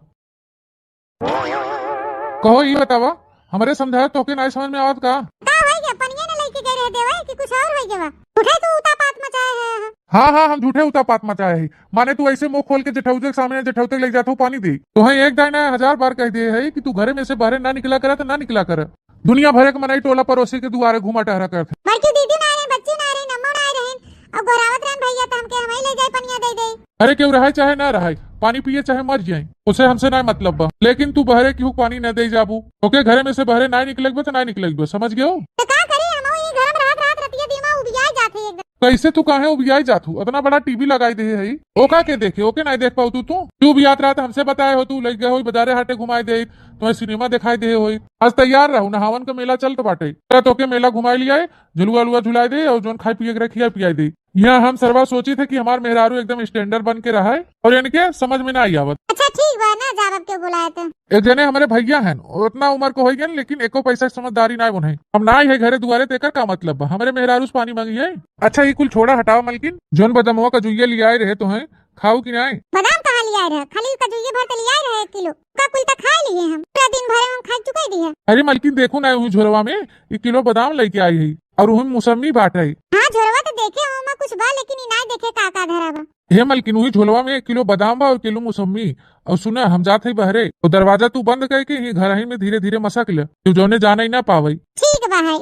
कहो, ई बतावा, हमरे समझाए तोके नाई समझ में आवत का? का होई गया? पनिया न लेके गए रहे देवे कि कुछ और होई गया? उठे तू उतापात मचाए है। हाँ, हाँ, हम झूठे उतापात मचाए है। माने तू ऐसे मुंह खोल के जेठौते के सामने जेठौते के लेके जात हो पानी दे। तोहे एक दाई ना हजार बार कह दिए है कि तू घरे में से बाहरे ना निकला करा तो ना निकला करा। दुनिया भरे के मनई टोला परोसी के दुआरे घुमा टहरा करत है। बड़की दीदी ना रहे, बच्ची ना रहे, नम्मो ना रहे, और गोरावत रहन भैया तो हमके हमही ले जाए पनिया दे दे। अरे केहू रहे चाहे ना रहे, पानी पिए चाहे मर जाए, उसे हमसे ना मतलब बा। लेकिन तू बहरे केहू पानी न दे जाबू, ओके घरे में से बहरे ना निकले बा तो ना निकले बा, समझ गयो? तो का करी, हम ये घर में रहत रहत रतिया दिमा उबिया जात है एकदम। कैसे तू काहे उबियाई जात हूँ? इतना बड़ा टीवी लगाई दे है, ओका के देखे, ओके ना देख पाऊ तू? तू तू उबियात रहत हमसे बताए हो, तू ले गए हो बाजारे हाटे घुमाए दे, तुम्हें सिनेमा दिखाई दे होई। आज तैयार रहू, नहावन का मेला चलत बाटे, तो तोके मेला घुमाई लियाए, झुलुआ लुआ झुलाए दे और जोन खाए पिए के रखिया पियाई दे। यहाँ हम सरवा सोची थे कि हमार मेहरारू एकदम स्टैंडर्ड बन के रहा है और इनके समझ में ना आई आवत। अच्छा ठीक बा, ना जाब अब क्यों बुलाए तो। एक जने हमारे भैया हैं, उतना उम्र को हो गए लेकिन एको पैसा के समझदारी ना बने। हम ना आई है घरे दुआरे, तेकर का मतलब बा? हमारे मेहरारू से पानी मांगी है। अच्छा ये कुल छोड़ा, हटाओ मलकिन, जोन बदमवा का जुइया लियाए रहे तो हैं, खाऊ कि नाय? बादाम कहाँ लियाए रहे? खाली कजुइये भर तो लियाए रहे एक किलो। का कुल तो खा लिए हम। पूरा दिन भर हम खा चुका ही दिया। अरे मलकिन देखो ना, वही झोरवा में एक किलो बादाम लेके आई है और वही मौसमी बाटे। हाँ झोरवा तो देखे, ओमा कुछ बा लेकिन ई नाय देखे का का धरा बा। हे मलकिन, वही झोलवा में एक किलो बादाम बा और किलो मौसमी। और सुना, हम जात है बहरे, तो दरवाजा तू बंद करके ही घर ही में धीरे धीरे मसक ले, तू जौने जाने ही ना पावे। ठीक बा है।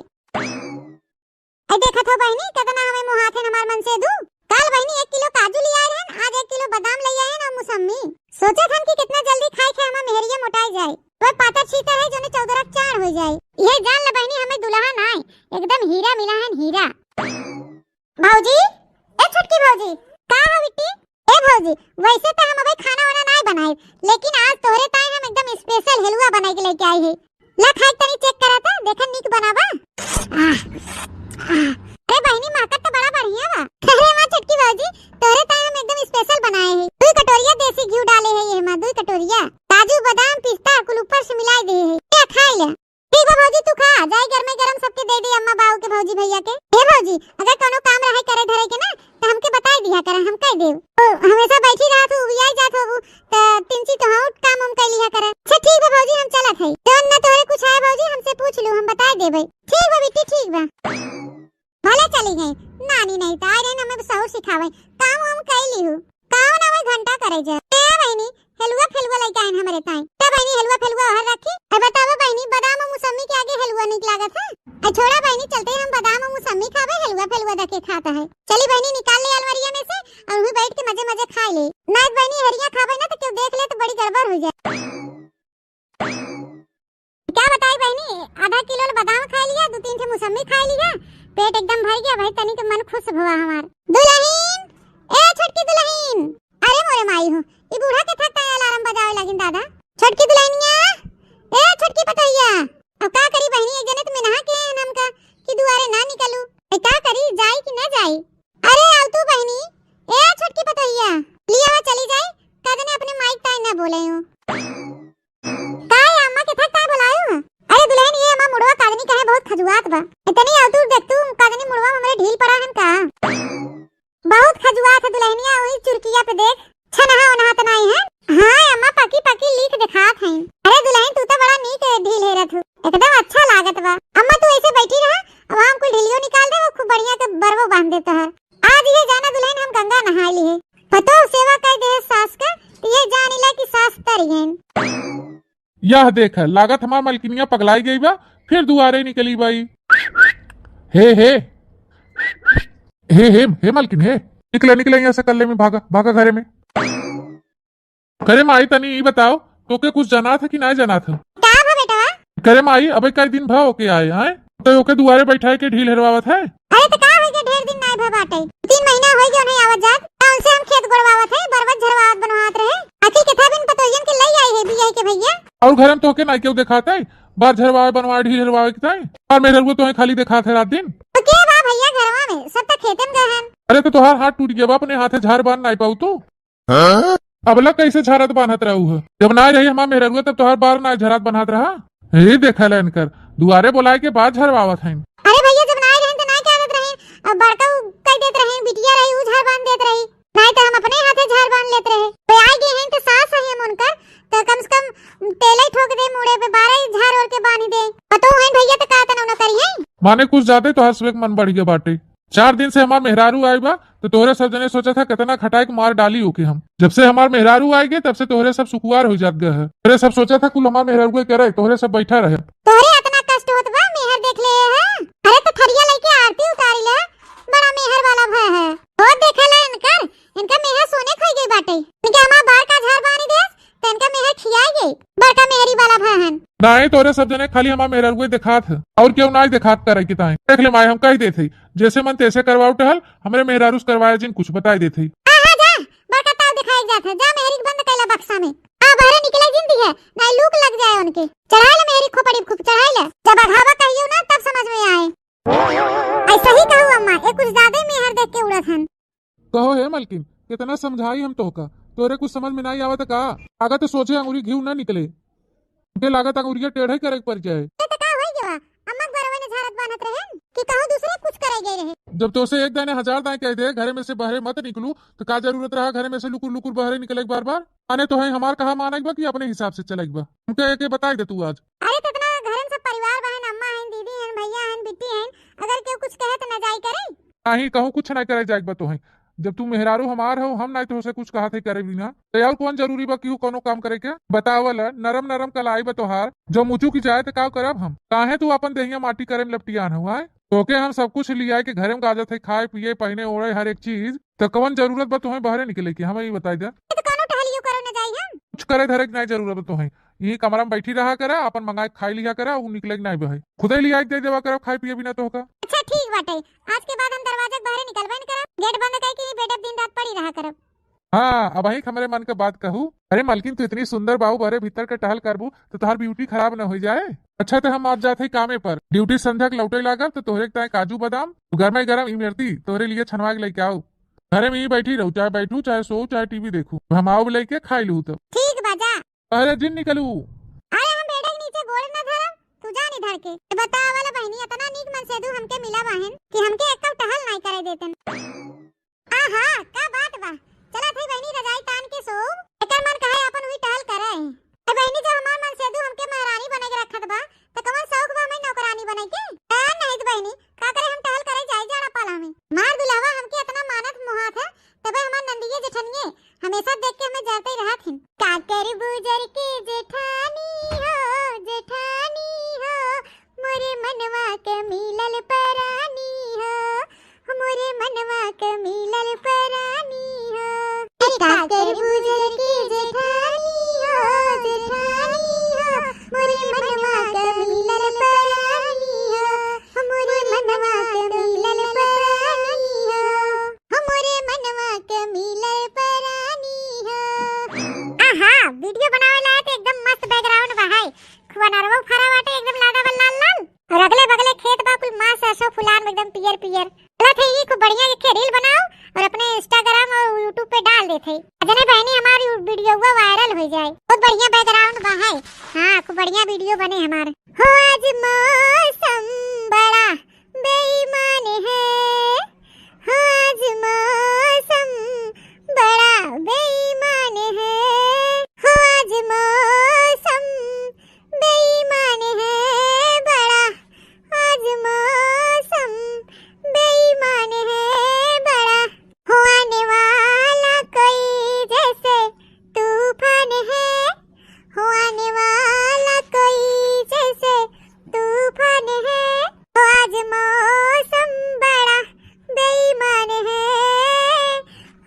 ए देखत हो बहिनी, केतना हमें मुहात है हमार मन से दू। काल बहिनी एक किलो काजू लियाए रहन, आज एक किलो बादाम ले आए ना मौसमी। सोचत हन कि कितना जल्दी खाए के हमार मेहरिया मोटाई जाए। वह पातर छीतर है जोने चौदरा चार हो जाए। ये जान ले बहिनी, हमें दुल्हा ना आए, एकदम हीरा मिला है, हीरा। भौजी, ए छोटकी भौजी, का हो बिट्टी? ए भौजी, वैसे तो हम अबे खाना वाना नाय बनाए, लेकिन आज तोहरे ताई हम एकदम स्पेशल हलवा बनाए के लेके आई है। ला खाए तनी चेक करा था, देखा नीक बनावा। आह, आह। अरे बहिनी, महकत तो बड़ा बढ़िया बा। अरे वाह छोटकी भौजी, तोहरे ताई हम एकदम स्पेशल बनाए है। दुई कटोरिया देसी घी डाले है ये माँ, दुई कटोरिया। काजू, बादाम, पिस्ता कुल ऊपर से मिलाई दे है। ये खाई ले। ठीक बा भौजी, तू खा, जाई गरमे गरम सबके दे दे, अम्मा बाऊ के, भौजी भैया के। हे भौजी, अगर कोनो काम रहे करे धरे के ना, तो हमके बताई दिया कर, हम कह देब। ओ, हमेशा बैठी रहा तू, उबियाई जात होबू, तो तिनची तो हाँ काम हम कर लिया कर। अच्छा ठीक बा भौजी, हम चलत हई। जौन ना तोहरे कुछ आए भौजी, हमसे पूछ लू, हम बताई देबे। ठीक बा बिट्टी, ठीक बा। भले चली गई, नानी नहीं तो आए रहे, हमें सहूर सिखावे, काम हम कर ली हूँ। कावन आवे घंटा करे जा। ए बहिनी, हलुआ फेलुआ लइके आइन हमरे ताई। त बहिनी, हलुआ फेलुआ ओहर रखी। ए बतावा बहिनी, बादाम और मौसमी के आगे हलुआ नीक लागत है? ए छोड़ा बहिनी, चलते हम बादाम और मौसमी खाबे, हलुआ फेलुआ देखे खात है। चली बहिनी, निकाल ले अलमारिया में से और वहीं बैठ के मजे मजे खा ले। ना बहिनी, हरिया खाबे ना तो क्यों देख ले तो बड़ी गड़बड़ हो जाए। क्या पेट एकदम भर गया भाई, तनी के मन खुश भवा हमार। दुलहिन, ए छोटकी दुलहिन, अरे मोरे माई हो, ई बूढ़ा के थक अलार्म बजावे लागिन दादा। छोटकी दुलहिनिया, ए छोटकी पतोहिया, अब का करी बहिनी, एक जने त मेनहा के हैं हमका कि दुआरे ना निकलू, ए का करी, जाई कि ना जाई? अरे आव तू बहिनी, ए छोटकी पतोहिया, लिया चली जाई, का जने अपने माई ताई ना बोले हो। का है अम्मा, केथा का बोलायो है? अरे दुलहिन, ये अम्मा मुड़वा काजनी कहे बहुत खजुआत बा। इतनी आव तू देख तू, काजनी मुड़वा में हमरे ढील पड़ा है का? बहुत खजुआत है दुलहिनिया, वही चुरकिया पे देख, छनहा ओनहा त नाई है। हाँ अम्मा, पकी पकी लीख देखात है। अरे दुलहिन, तू तो बड़ा नीक ढील हेरत हो, एकदम अच्छा लागत बा। अम्मा तू ऐसे बैठी रहा, अब हम कुल ढीलियो निकाल दे, वो खूब बढ़िया के बरवो बांध देता है। आज ये जाना दुलहिन, हम गंगा नहाई ली है, पतोह सेवा कर दे सास का, तो ये जान ला कि सास तर गईन। यह देख, लागत हमार मलकिनिया पगलाई गई बा, फिर दुआरे निकली बाई। हे, हे, हे, हे, हे मलकिन, हे, निकले, निकले यहाँ से, कल्ले में भागा, भागा घरे में। करे माई, तनी ई बताओ, तोके कुछ जनात है कि नाय जनात है? का भा बेटवा? करे माई, अबे कई दिन भा ओके आए, हैं? तो ओके दुआरे बैठाए के ढील हेरवावत है? अरे तो का होई के ढेर दिन नाय भा बाटे, तीन महीना होई गए उन्हें आवत जात, तो उनसे हम खेत गोड़वावत है, बरवत झरवावत बनवावत रहे, आखिर केथा बिन पतोहियन के लई आई है बियाह के भैया। और घर में तोके नाय केहू देखात है, बार झरवावे बनवावे ढील हेरवावे के ताई, और मेहररुआ तोहे खाली देखात है रात दिन। तो के बा भैया घरवा में, सब तो खेते में गए हैं। अरे तो तोहार हाथ टूट गया बा, अपने हाथे झार बांध नाय पाऊ तू? हाँ? अबला कैसे झरात बान्हत रहू ह? जब नाय रही हमार मेहररुआ, तब तोहार बार नाय झरात बन्हात रहा। हे देखा ला इनकर, दुआरे बोलाए के बाद झरवावत हईन। अरे भैया, जब नाय रहीन त नाय के आदत रहीन, अब बड़का उ कह देत रहीन, बिटिया रही उ झार बांध देत रही, नाय त हम अपने हाथे झार बांध लेत रहे। तो आए गए हैं त सास है हम उनकर, त कम से कम तेल ही ठोक दे मुड़े पे, बारह झार ओर के बांध दे। पतो है भैया, त का तना न करी है? माने कुछ ज्यादा ही तोहार सुबह के मन बढ़ गया बाटे। चार दिन से हमार मेहरारू आए बा, तो तोहरे सब जने सोचा था कितना खटाई के मार डाली ओके हम। जब से हमार मेहरारू आए गए, तब से तोहरे सब सुकुवार हो जात गए है। तोहरे सब सोचा था कुल हमार मेहरारू के करे, तोहरे सब बैठा रहे। तोहरे इतना कष्ट होत बा, मेहर देख ले है। अरे तो थरिया लेके आरती उतारी ले, बड़ा मेहर वाला भय है। बहुत देखे ले इनकर, इनका मेहर सोने खोई गई बाटे। इनके हमार बार का झार बानी दे, त इनका मेहर खियाई गई, बड़का मेहरी वाला भय हन। नाहीं, तोहरे सब जने खाली हमार मेहररुए देखात है, और केहू नाहीं देखात करे के ताई। देख ले माई, हम कह देत हई, जैसे मन तैसे करवाओ टहल, हमरे मेहरारू से करवाए जिन कुछ बताई देत हई। हाँ, हाँ, जा, बड़का ताव दिखाई जात है, जा मेहरी के बंद कैला बक्सा में। आ, बहरे निकले जिन दी है, नाहीं लूक लग जाए उनके। चढ़ाई ले मेहरी खोपड़ी खूब चढ़ाई ले, जब अघावा कहियो ना तब समझ में आए। ऐसा ही कहू अम्मा, ये कुछ ज्यादा ही मेहर देख के उड़त हन। कहो हे मलकिन, कितना समझाई हम तोहका, तोरे कुछ समझ में नाहीं आवत का? आगा तो सोझे अंगुरी घीव ना निकले, हमके लागत अंगुरिया टेढ़े करे के पड़ जाए। ए, त का होई गवा? अम्मा के बरवे ने झारत बान्हत रहेन कि कहूँ दूसरे कुछ करे गए रहे? जब तोसे एक दाने हजार दाएं कह दे, घरे में से बहरे मत निकलू, तो का जरूरत रहा घरे में से लुकुर लुकुर बहरे निकले के बार बार? माने तोहे हमार कहा माने के बा कि अपने हिसाब से चले के बा? हमके एके बताई दे तू आज। अरे, त इतना घरे में सब परिवार बा हन, अम्मा हन, दीदी हन, भैया हन, बिट्टी हन, अगर केहू कुछ कहे त ना जाई करे? नाहीं, कहूँ कुछ नाहीं करे जाए के बा तोहे। जब तू मेहरारू हमार हो, हम नाहीं तोहसे कुछ कहत है करे बिना, तो और कौन जरूरी बा केहू कौनो काम करे के? बतावल, नरम नरम कलाई बा तोहार, जो मुचुक जाए त का करब हम? काहे तू अपन देहिया माटी करे में लपटियान हो, आय? तोके हम सब कुछ लियाए के घरे में गाजत है, खाए, पिए, पहिने, ओढ़े, हर एक चीज, त कौन जरूरत बा तोहे बहरे निकले के? हमें ई बताई दे। तो कौनो टहलियो करो न जाई हम? कुछ करे धरे के नाहीं जरूरत बा तोहे। यही कमरा में बैठी रहा करा, अपन मंगाए के खाई लिया करा, उ निकले के नाहीं बहे। खुदे लियाए के दे देवा करब खाए पिए बिना तोहका। अच्छा ठीक बाटे, आज के बाद हम दरवाजा के बहरे निकलबे न करब, गेट बंद करके ही बेडे दिन रात पड़ी रहा करब। हाँ, अबहीं हमरे मन के बात कहू। अरे मलकिन, तू इतनी सुंदर बाऊ, बहरे भीतर के टहल करबू तो तोहार ब्यूटी खराब न हो जाए। अच्छा, तो हम आज जात हई कामे पर, ड्यूटी संध्या के लौटे लागब, तो तोहरे के ताए काजू बादाम, गरमे गरम इमरती तोहरे लिए छनवा के लेके आऊ। घरे में ही बैठी रहू, चाहे बैठू, चाहे सोऊ, चाहे टीवी देखू, हम आऊ लेके खाई लू तब। ठीक बा, जा। अरे जिन निकलू। अरे हम बेटा के नीचे गोड़ न धरब, तू जा निधर के। ए बतावा वाला बहिनी, इतना नीक मनसेधू हमके मिला बहिन कि हमके एक्कौ टहल नाई करे देतन। आहा, का बात बा। चला थई बहिनी रजाई तान के सोऊ। एकर मन कहे आपन हुई टहल करे। ए बहिनी, जब हमार मनसेधू हमके महारानी बने के रखत बा, त कवन शौक बा हमें नौकरानी बने के? ए नहीं त बहिनी, का करे हम टहल करे जाई जाड़ा पाला में। मार दुल्हवा हमके इतना मानत मोहात है, तबे हमार नंदिये जेठनिये हमेशा देख के हमें जरते ही रहत हिन। का करबू जर के जेठानी हो, जेठानी हो, मोरे मनवा के मिलल परानी हो, मोरे मनवा के मिलल परानी हो। अरे का करबू जर के जेठानी हो, जेठानी हो, मोरे मनवा के मिलल परानी हो, मोरे मनवा के वीडियो बनावे लायक तो एकदम मस्त बैकग्राउंड बा है। खुआ नरवा फरा बाटे एकदम लादा बा लाल लाल। और अगले बगले खेत बा कुल माँ सरसों फुलान एकदम पियर पियर। चलत है ई खूब बढ़िया एक रील बनाओ और अपने Instagram और YouTube पे डाल देत है। जने बहनी हमारी वीडियोवा वायरल हो जाए। बहुत बढ़िया बैकग्राउंड बा है। हाँ, खूब बढ़िया वीडियो बने हमार। हो आज मौसम बड़ा बेईमान है, हो आज मौसम बड़ा बेईमान है, हो आज मौसम बेईमान है बड़ा, आज मौसम बेईमान है बड़ा। हो आने वाला कोई जैसे तूफान है, हो आने वाला कोई जैसे तूफान है, हो आज मौसम बड़ा बेईमान है,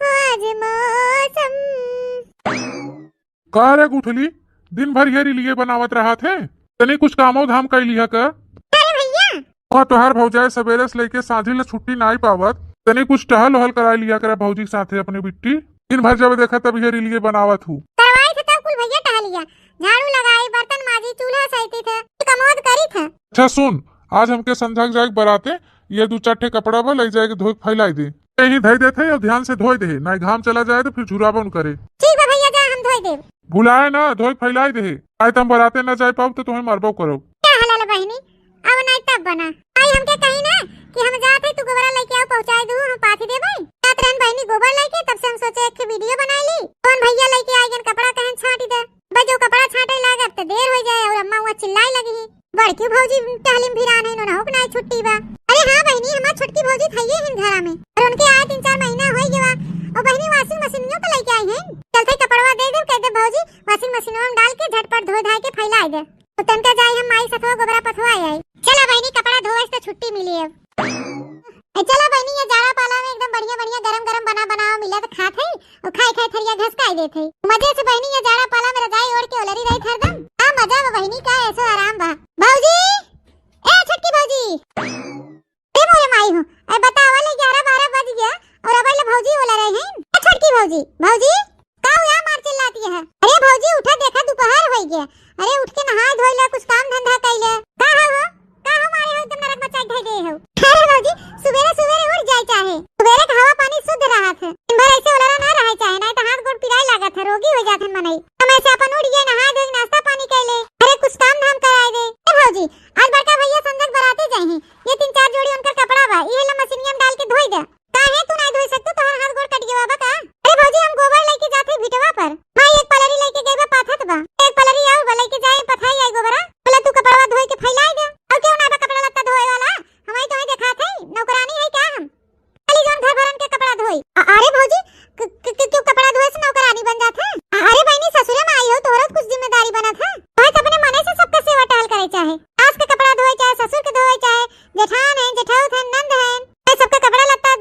हो आज मौसम। का रे गुठली, दिन भर ये रीलिये बनावत रहत है, तनी कुछ कामो धाम कर लिहा कर। अरे भैया। और तोहार भौजाई सवेरे से लेके साँझी ले छुट्टी नाई पावत, तनी कुछ टहल वहल कराई लिहा करा भौजी के साथे अपने बिट्टी। दिन भर जब देखा तब ये रीलिये बनावत हूँ। करवाई थे तब कुल भैया टहलिया, झाड़ू लगाई, बर्तन माजी, चूल्हा सैती थे, कमोद करी थे। अच्छा सुन, आज हमके संझा के जाए के बराते, ये दू चार ठे कपड़ा बा, ले जाए के धोए के फैलाई दे। यहीं धोई देत है और ध्यान से धोई दे, नाई घाम चला जाए तो फिर झुराबन करे। ठीक बा भैया, जा हम धोई देब। भुलाए ना, धोई फैलाई दे, आए तुम बराते ना जाए पाओ तो तुम्हें मरबो करो। का हलाल बहिनी, अब नाई तब बना। आई हमके कही ना कि हम जात है, तू गोबरा लेके आओ, पहुँचाए दू, हम पाथी देबे। जात रहन बहिनी गोबर लेके, तब से हम सोचे एक वीडियो बनाई ली। कौन भैया लेके आई गन कपड़ा कहन छाटी दे। बस जो कपड़ा छाटे लागब त देर हो जाए और अम्मा हुआ चिल्लाए लगी। बड़की भौजी टहलिम भिरान है, नोनहो के नाई छुट्टी बा। अरे हाँ बहिनी, हमार छोटकी भौजी थइये हिन घरा में, और उनके आए तीन चार महीना होई गवा। और बहिनी washing मशीनियों के लेके आई हैं, चलते कपड़वा दे दे, कह दे भौजी washing मशीनवा में डाल के झटपट धो धाए के फैला दे। तो तनका जाई हम माई सथवा गोबरा पथवा आई। चला बहिनी, कपड़ा धोवे से तो छुट्टी मिली अब। ए, चला बहिनी, ये जाड़ा पाला में एकदम बढ़िया बढ़िया गरम गरम बना बनावा मिला तो खात है, और खाए खाए थरिया घसकाई देत है। मजे से बहिनी, ये जाड़ा पाला में रजाई ओढ़ के ओलरी रही हरदम। का मजा बा बहिनी, का ऐसो आराम बा। भौजी, ए छोटकी भौजी, ए मोरे माई हो, ए बतावा ले ग्यारह बारह बज गया और अब ले भौजी ओलरे हैं। ए छोटकी भौजी, भौजी, का हुआ मार चिल्लाती है? अरे भौजी उठा, देखा दोपहर हो गया। अरे उठ के नहाए धोए ले, कुछ काम धंधा कर ले। का हो, हो? का हो मारे हो, एकदम नरक मचाई धई दे हो। अरे भौजी, सुबेरे सुबेरे उठ जाए चाहे, सुबेरे के हवा पानी शुद्ध रहत है। दिन भर ऐसे ओलरा ना रहे चाहे, नहीं तो हाथ गोड़ पिराए लागत है, रोगी हो जात है मनई। हम ऐसे अपन उठ गए, नहाए धोए, नाश्ता पानी कर ले, अरे कुछ काम धाम कराए दे। ए भौजी, आज बड़का भैया संझक बराते जाए हैं, ये तीन चार जोड़ी उनकर कपड़ा बा, इहे ला मशीनिया में डाल के धोई दे। काहे तू नाई धोई सकतू, तोहर हाथ गोड़ कट गवा बा का? अरे भौजी, हम गोबर लेके जात हई भिटवा पर। माई एक पलरी लेके गई बा, पाथत बा। एक पलरी आऊ बा, लेके जाए, पथाई आई गोबरा। बोला तू कपड़वा धोई के फैलाई दे। और क्यों ना बा कपड़ा लत्ता धोए वाला? हमारी तो देखात है, नौकरानी है क्या हम? खाली जौन घर भरन के कपड़ा धोई। अ-, अरे भौजी, क-, क-, क-, क्यों कपड़ा धोए से नौकरानी बन जात है? अ-, अरे बहिनी, ससुरे में आई हो, तोहरा कुछ जिम्मेदारी बनत है। बस अपने मने से सबका सेवा टहल करे चाहे। सास के कपड़ा धोए चाहे, ससुर के धोए चाहे, जेठान है, जेठाउत है, नंद है, ये सबका कपड़ा लत्ता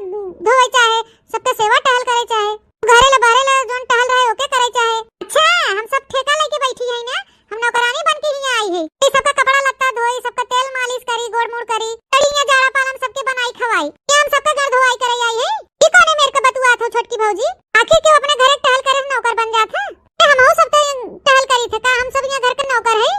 धोए चाहे, सबका सेवा टहल करे चाहे, घरे ला बहरे ला जौन टहल रहे ओके करे चाहे। अच्छा, हम सब ठेका लेके बैठी है ना, हम नौकरानी बन के हियाँ आई है। ये सबका कपड़ा लत्ता धोई, सबका तेल मालिश करी, गोड़ मुड़ करी, तड़ी हियाँ जाड़ा पाला में सबके बनाई खवाई, ये हम सबका घर धोआई करे आई है। ये कौने मेर का बतुआत हो छोटकी भौजी? आखिर क्यों अपने घरे टहल करे नौकर बन जात है? ए, हमहू सब तो टहल करी थे का? हम सब यहाँ घर के नौकर है?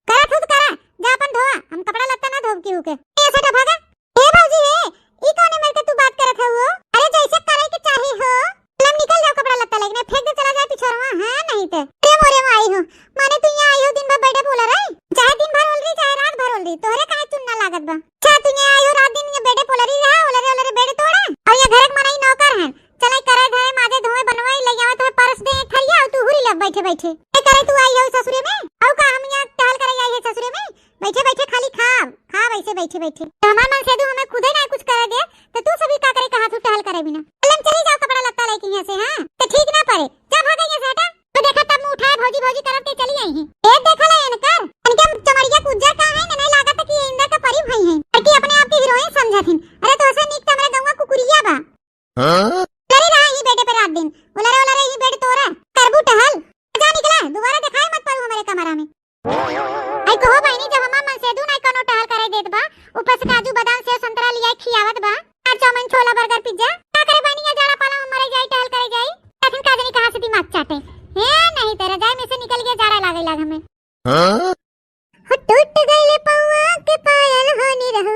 करा खुद करा, जा अपन धोआ, हम कपड़ा लत्ता ना धोब केहू के। ए, ऐसा तो भागा। ए भौजी हे, ई कौने मेर के तू बात करत हऊ हो? अरे जैसे करे के चाही हो। चल निकल जाओ कपड़ा लत्ता लेके, नहीं फेंक दे चला जाए पिछोरवा, हाँ नहीं ते। अरे मोरे माई हो, माने तू यहाँ आई हो दिन भर बेडे पे ओलरे? चाहे दिन भर ओलरी, चाहे रात भर ओलरी, तोहरे काहे चुन्ना लागत बा? अच्छा तू यहाँ आई हो रात दिन ये बेडे पे ओलरी रहा, ओलरे ओलरे बेड तोड़ा, और ये घर के मनई नौकर हैं, चले करे धरे माजे धोए बनवाई ले आवे तोहे परस दे थरिया, और तू हुरी लब बैठे बैठे। ए करे तू आई हो ससुरे में, और का हम यहाँ टहल करे आई है ससुरे में? बैठे बैठे खाली खाब, खाब ऐसे बैठे बैठे। तो हमार मन से तू हमें खुदे ना कुछ करे दे, तो तू सभी का करे कहा तू टहल करे बिना। चल हम चली जाओ कपड़ा लत्ता लेके यहाँ से, हाँ? तो ठीक ना पड़े, जा भागा यहाँ से हटा। तो देखा तब मुँह उठाए भौजी भौजी करब के चली आई हैं। ए देखा ला इनकर, इनके चमड़िया कुज्जा का है, नहीं लागत कि इंदा का परी भई हैं। अरे अपने आप के हीरोइन समझत हिन। अरे तो ऐसे निक तो हमारे गौवा कुकुरिया बा। हाँ? लरी रहा ही बेडे पे रात दिन, उलरे उलरे ही बेड तोरा, करबू टहल। जा निकला, दोबारा दिखाई मत पड़ू हमारे कमरा में। आई कहो बहिनी, जब हमार मन से दू नाई कोनो टहल करे देत बा, ऊपर से काजू बादाम सेव संतरा लियाई खियावत बा, आ चाउमीन छोला बर्गर पिज्जा, का करे बहिनी, ये जाड़ा पाला में मरे जाई टहल करे जाई, कठिन का जनी कहाँ से दिमाग चाटे। हे नहीं तो रजाई में से निकल कई लाग हमें। हाँ? हो टूट गइल पौआ के पायल हो निरहू,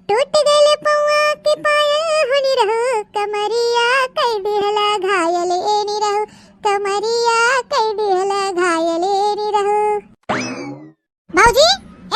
टूट गइल पौआ के पायल हो निरहू, कमरिया कई दिहला घायल ए निरहू, कमरिया कई दिहला घायल ए निरहू। भौजी,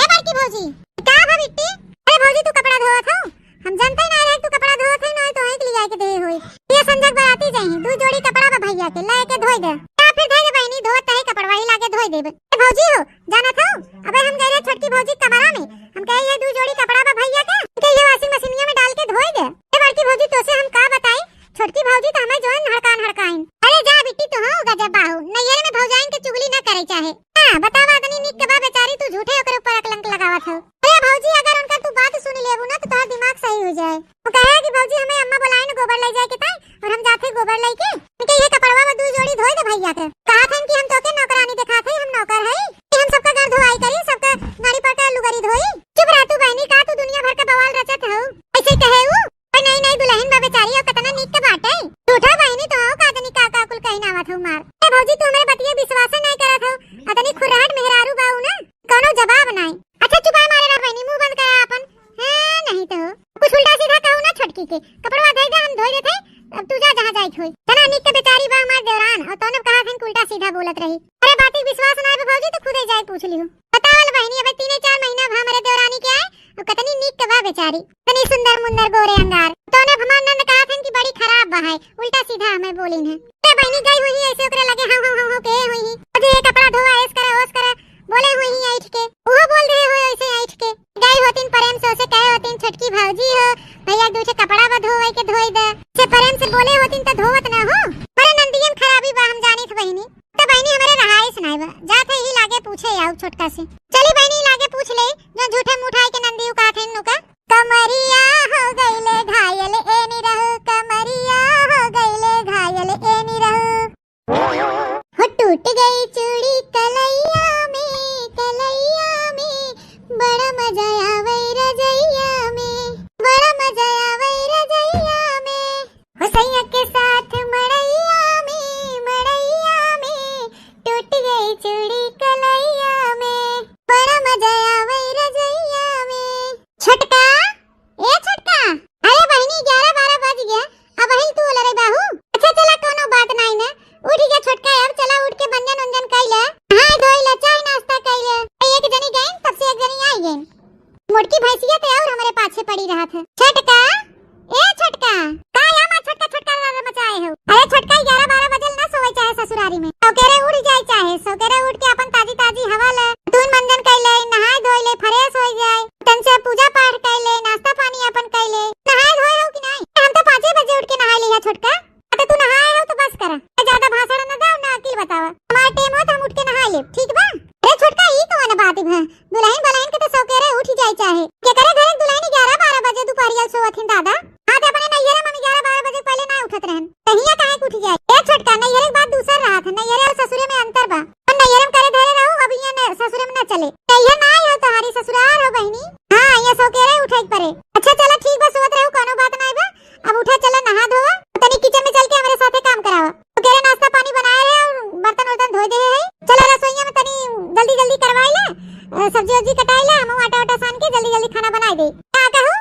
ए बड़की भौजी, का बा बिट्टी? अरे भौजी, तू कपड़ा धोवत हौ? हम जानते ना रहे तू कपड़ा धोवत है, ना तो एक लिया के दे होई। ये संझक बराती जाई, दू जोड़ी कपड़ा बा भैया के, लाए के धोई दे। का फिर धोई दे बहिनी, धोवत है कपड़वा ही लाके धोई देबे। ए भौजी हो, जानत हौ, अबे हम गए रहे छोटकी भौजी के कमरा में, हम कहे ये दू जोड़ी कपड़ा बा भैया के, इनके ये washing मशीनिया में डाल के धोई दे। ए बड़की भौजी, तोसे हम का बताई, छोटकी भौजी तो हमें जोन हड़कान हड़काइन। अरे जा बिट्टी, तू हो गजब बाहू, नैहर में भौजाइन के चुगली ना करे चाहे। हाँ, बतावा, अतनी निक के बा बेचारी, तू झूठे ओकरे ऊपर कलंक लगावत हो। अरे भौजी, अगर उनका तू बात सुन लेबू ना, तो तोहर दिमाग सही हो जाए। वो कहे कि भौजी, हमें अम्मा बुलाइन गोबर ले जाए के ताई, और हम जाते गोबर लेके। इनके ये कपड़वा में दू जोड़ी धोई दे भैया के। कहा था कि हम तोके नौकरानी दिखाते, हम नौकर है कि हम सबका घर धोआई करी, सबका गाड़ी पर का लुगरी धोई। चुप रह तू बहनी, का तू दुनिया भर का बवाल रचत हो? ऐसे कहे वो। ओए, नई नई दुल्हन बा बेचारी, और कितना नीक के बाटे। झूठा बहिनी तो हो, का जनी का का कुल कहीं आवत हो मार। ए भौजी, तू हमरे बतिये विश्वास नहीं करत हो, अतनी खुर्राट मेहरारू बा उ ना, कौनो जवाब नहीं। अच्छा चुपाए मारे रह बहिनी, मुंह बंद करा अपन। हाँ, नहीं तो कुछ उल्टा सीधा कहू ना छोटकी के, कपड़वा धोई दे, हम धोई देते, अब तू जा जहाँ जाए होई। तना नीक के बेचारी बा हमार देवरान, और तौने कहा था कि उल्टा सीधा बोलत रही। अरे बात विश्वास ना आवे भौजी, तो खुदे जाए पूछ लियो। बतावल बहिनी, अबे तीने चार महीना भा हमरे देवरानी के आए, और कितनी नीक के बा बेचारी, इतनी सुंदर मुंदर गोरे अंगार। तो ने हमार नंद कहा था कि बड़ी खराब बा है, उल्टा सीधा हमें बोलिन है। ते बहिनी गई हुई ऐसे ओकरे लगे, हाँ, हाँ, हाँ, हाँ, के हुई। अरे ये कपड़ा धोआ, ऐस करा, ओस करा, बोले हुई ऐठ के, वो बोल रहे हो ऐसे ऐठ के। गई होतिन प्रेम से, उसे कहे होतिन, "छोटकी भौजी हो, भैया दूठे कपड़ा बा धोवे के, धोई दे।" से प्रेम से बोले होतिन तो धोवत ना हो। अरे नंदियन खराबी बा, हम जानित बहिनी। तो बहिनी हमरे रहाइश नाई बा। जात है ही लागे पूछे आऊ छोटका से। चली बहिनी लागे पूछ ले, जो झूठे मुठाई के नंदी उका थे नुका। कमरिया हो गईले घायल ए निरहू, कमरिया हो गईले घायल ए निरहू। हो टूट गई चूड़ी कलैया में, कलैया में, बड़ा मजा आवे रजैया में, बड़ा मजा आवे रजैया में। हो सैया के साथ मड़ैया में, मड़ैया में, टूट गई चूड़ी कलैया में, बड़ा मजा आवे रजैया में। छोटका, ए छोटका, अरे बहिनी, ग्यारह बारह बज गया, अबहिन तू उलरे बाहू। अच्छा चला, कोनो बात नाई ना, उठ गया छोटका, अब चला उठ के मंजन उंजन कइला, नहाए धोइला, चाय नाश्ता कइला। एक जनी गइन, तब से एक जनी आई गइन। मोटकी भैंसिया ते और हमरे पाछे पड़ी रहत है। छोटका, ए छोटका, का या माँ छोटका छोटका रर मचाए हो? अरे छोटका, ग्यारह बारह बजल ना सोवे चाहे ससुरारी में। सौकेरे उठ जाए चाहे, सौकेरे उठ के अपन ताजी ताजी हवा ले, तून मंजन कइले, नहाए धोइले, fresh हो जाए, तन से पूजा पाठ कइले, नाश्ता पानी अपन कइले। नहाए धोए हो कि नहीं? हम तो पाँचे बजे उठ के नहाए लिया छोटका। अरे तू नहाए हो तो बस करा, ज्यादा भाषण न दो, ना अकिल बतावा। हमार टेम हो तो हम उठ के नहाए लेब, ठीक बा? अरे छोटका, ई कवन बात बा? दुल्हन बलहन के तो सौकेरे उठ जाए चाहे। केकरे घरे दुल्हन ग्यारह बारह बजे दुपहरिया सोवत हिन दादा? हाँ, तो अपने नैहरे में हम ग्यारह बारह बजे पहले ना उठत रहन। तहिया काहे के उठ जाए? ए छोटका, नैहरे के बात दूसर रहत है, नैहरे और ससुरे में अंतर बा। हम नैहरे में करे धरे रहू, अब यहाँ न, ससुरे में ना चले। नैहर ना आई हो, तोहारी ससुरार हो बहिनी। हाँ, ये सौकेरे उठे के परे। अच्छा चला ठीक बा, सोवत रहू, कोनो बात नाई बा। अब उठा, चला नहा धोवा, तनी kitchen में चल के हमरे साथे काम करावा। तो केरे नाश्ता पानी बनाए रहे और बर्तन उर्तन धोए दे है। चला रसोईया में तनी जल्दी जल्दी करवाई ले, अ, सब्जी उब्जी कटाई ले, हम आटा वाटा सान के जल्दी जल्दी खाना बनाए दे। का कहू?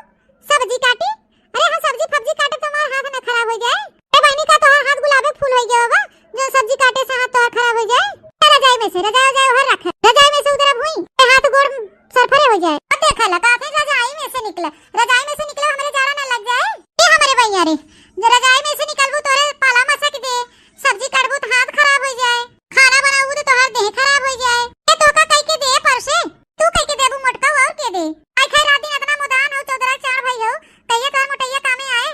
सब्जी काटी? अरे हम सब्जी फब्जी काटे तो हमार हाथ ना खराब हो जाए। ए बहिनी, का तोहार हाथ गुलाबे फूल हो गया बा, जो सब्जी काटे से हाथ तोहार खराब हो जाए? ए रजाई में से, रजाई, रजाई हर रख, रजाई में से उधर अब हुई, ए हाथ गोड़ सरफरे हो जाए। अब देखा ला, का फिर रजाई में से निकला, रजाई में से निकला, हमरे जाड़ा ना लग जाए। ए हमरे भैया रे, जो रजाई में से निकलबू तोरे पाला मसक दे, सब्जी काटबू तो हाथ खराब हो जाए, खाना बनाबू तो तोहार देह खराब हो जाए। ए तोका कह के दे परसे, तू कह के देबू मोटका और के दे? आई खाए रात दिन इतना मुदान हो, चौदरा चार भाई हो, कहिए तोहार मोटैया कामे आए।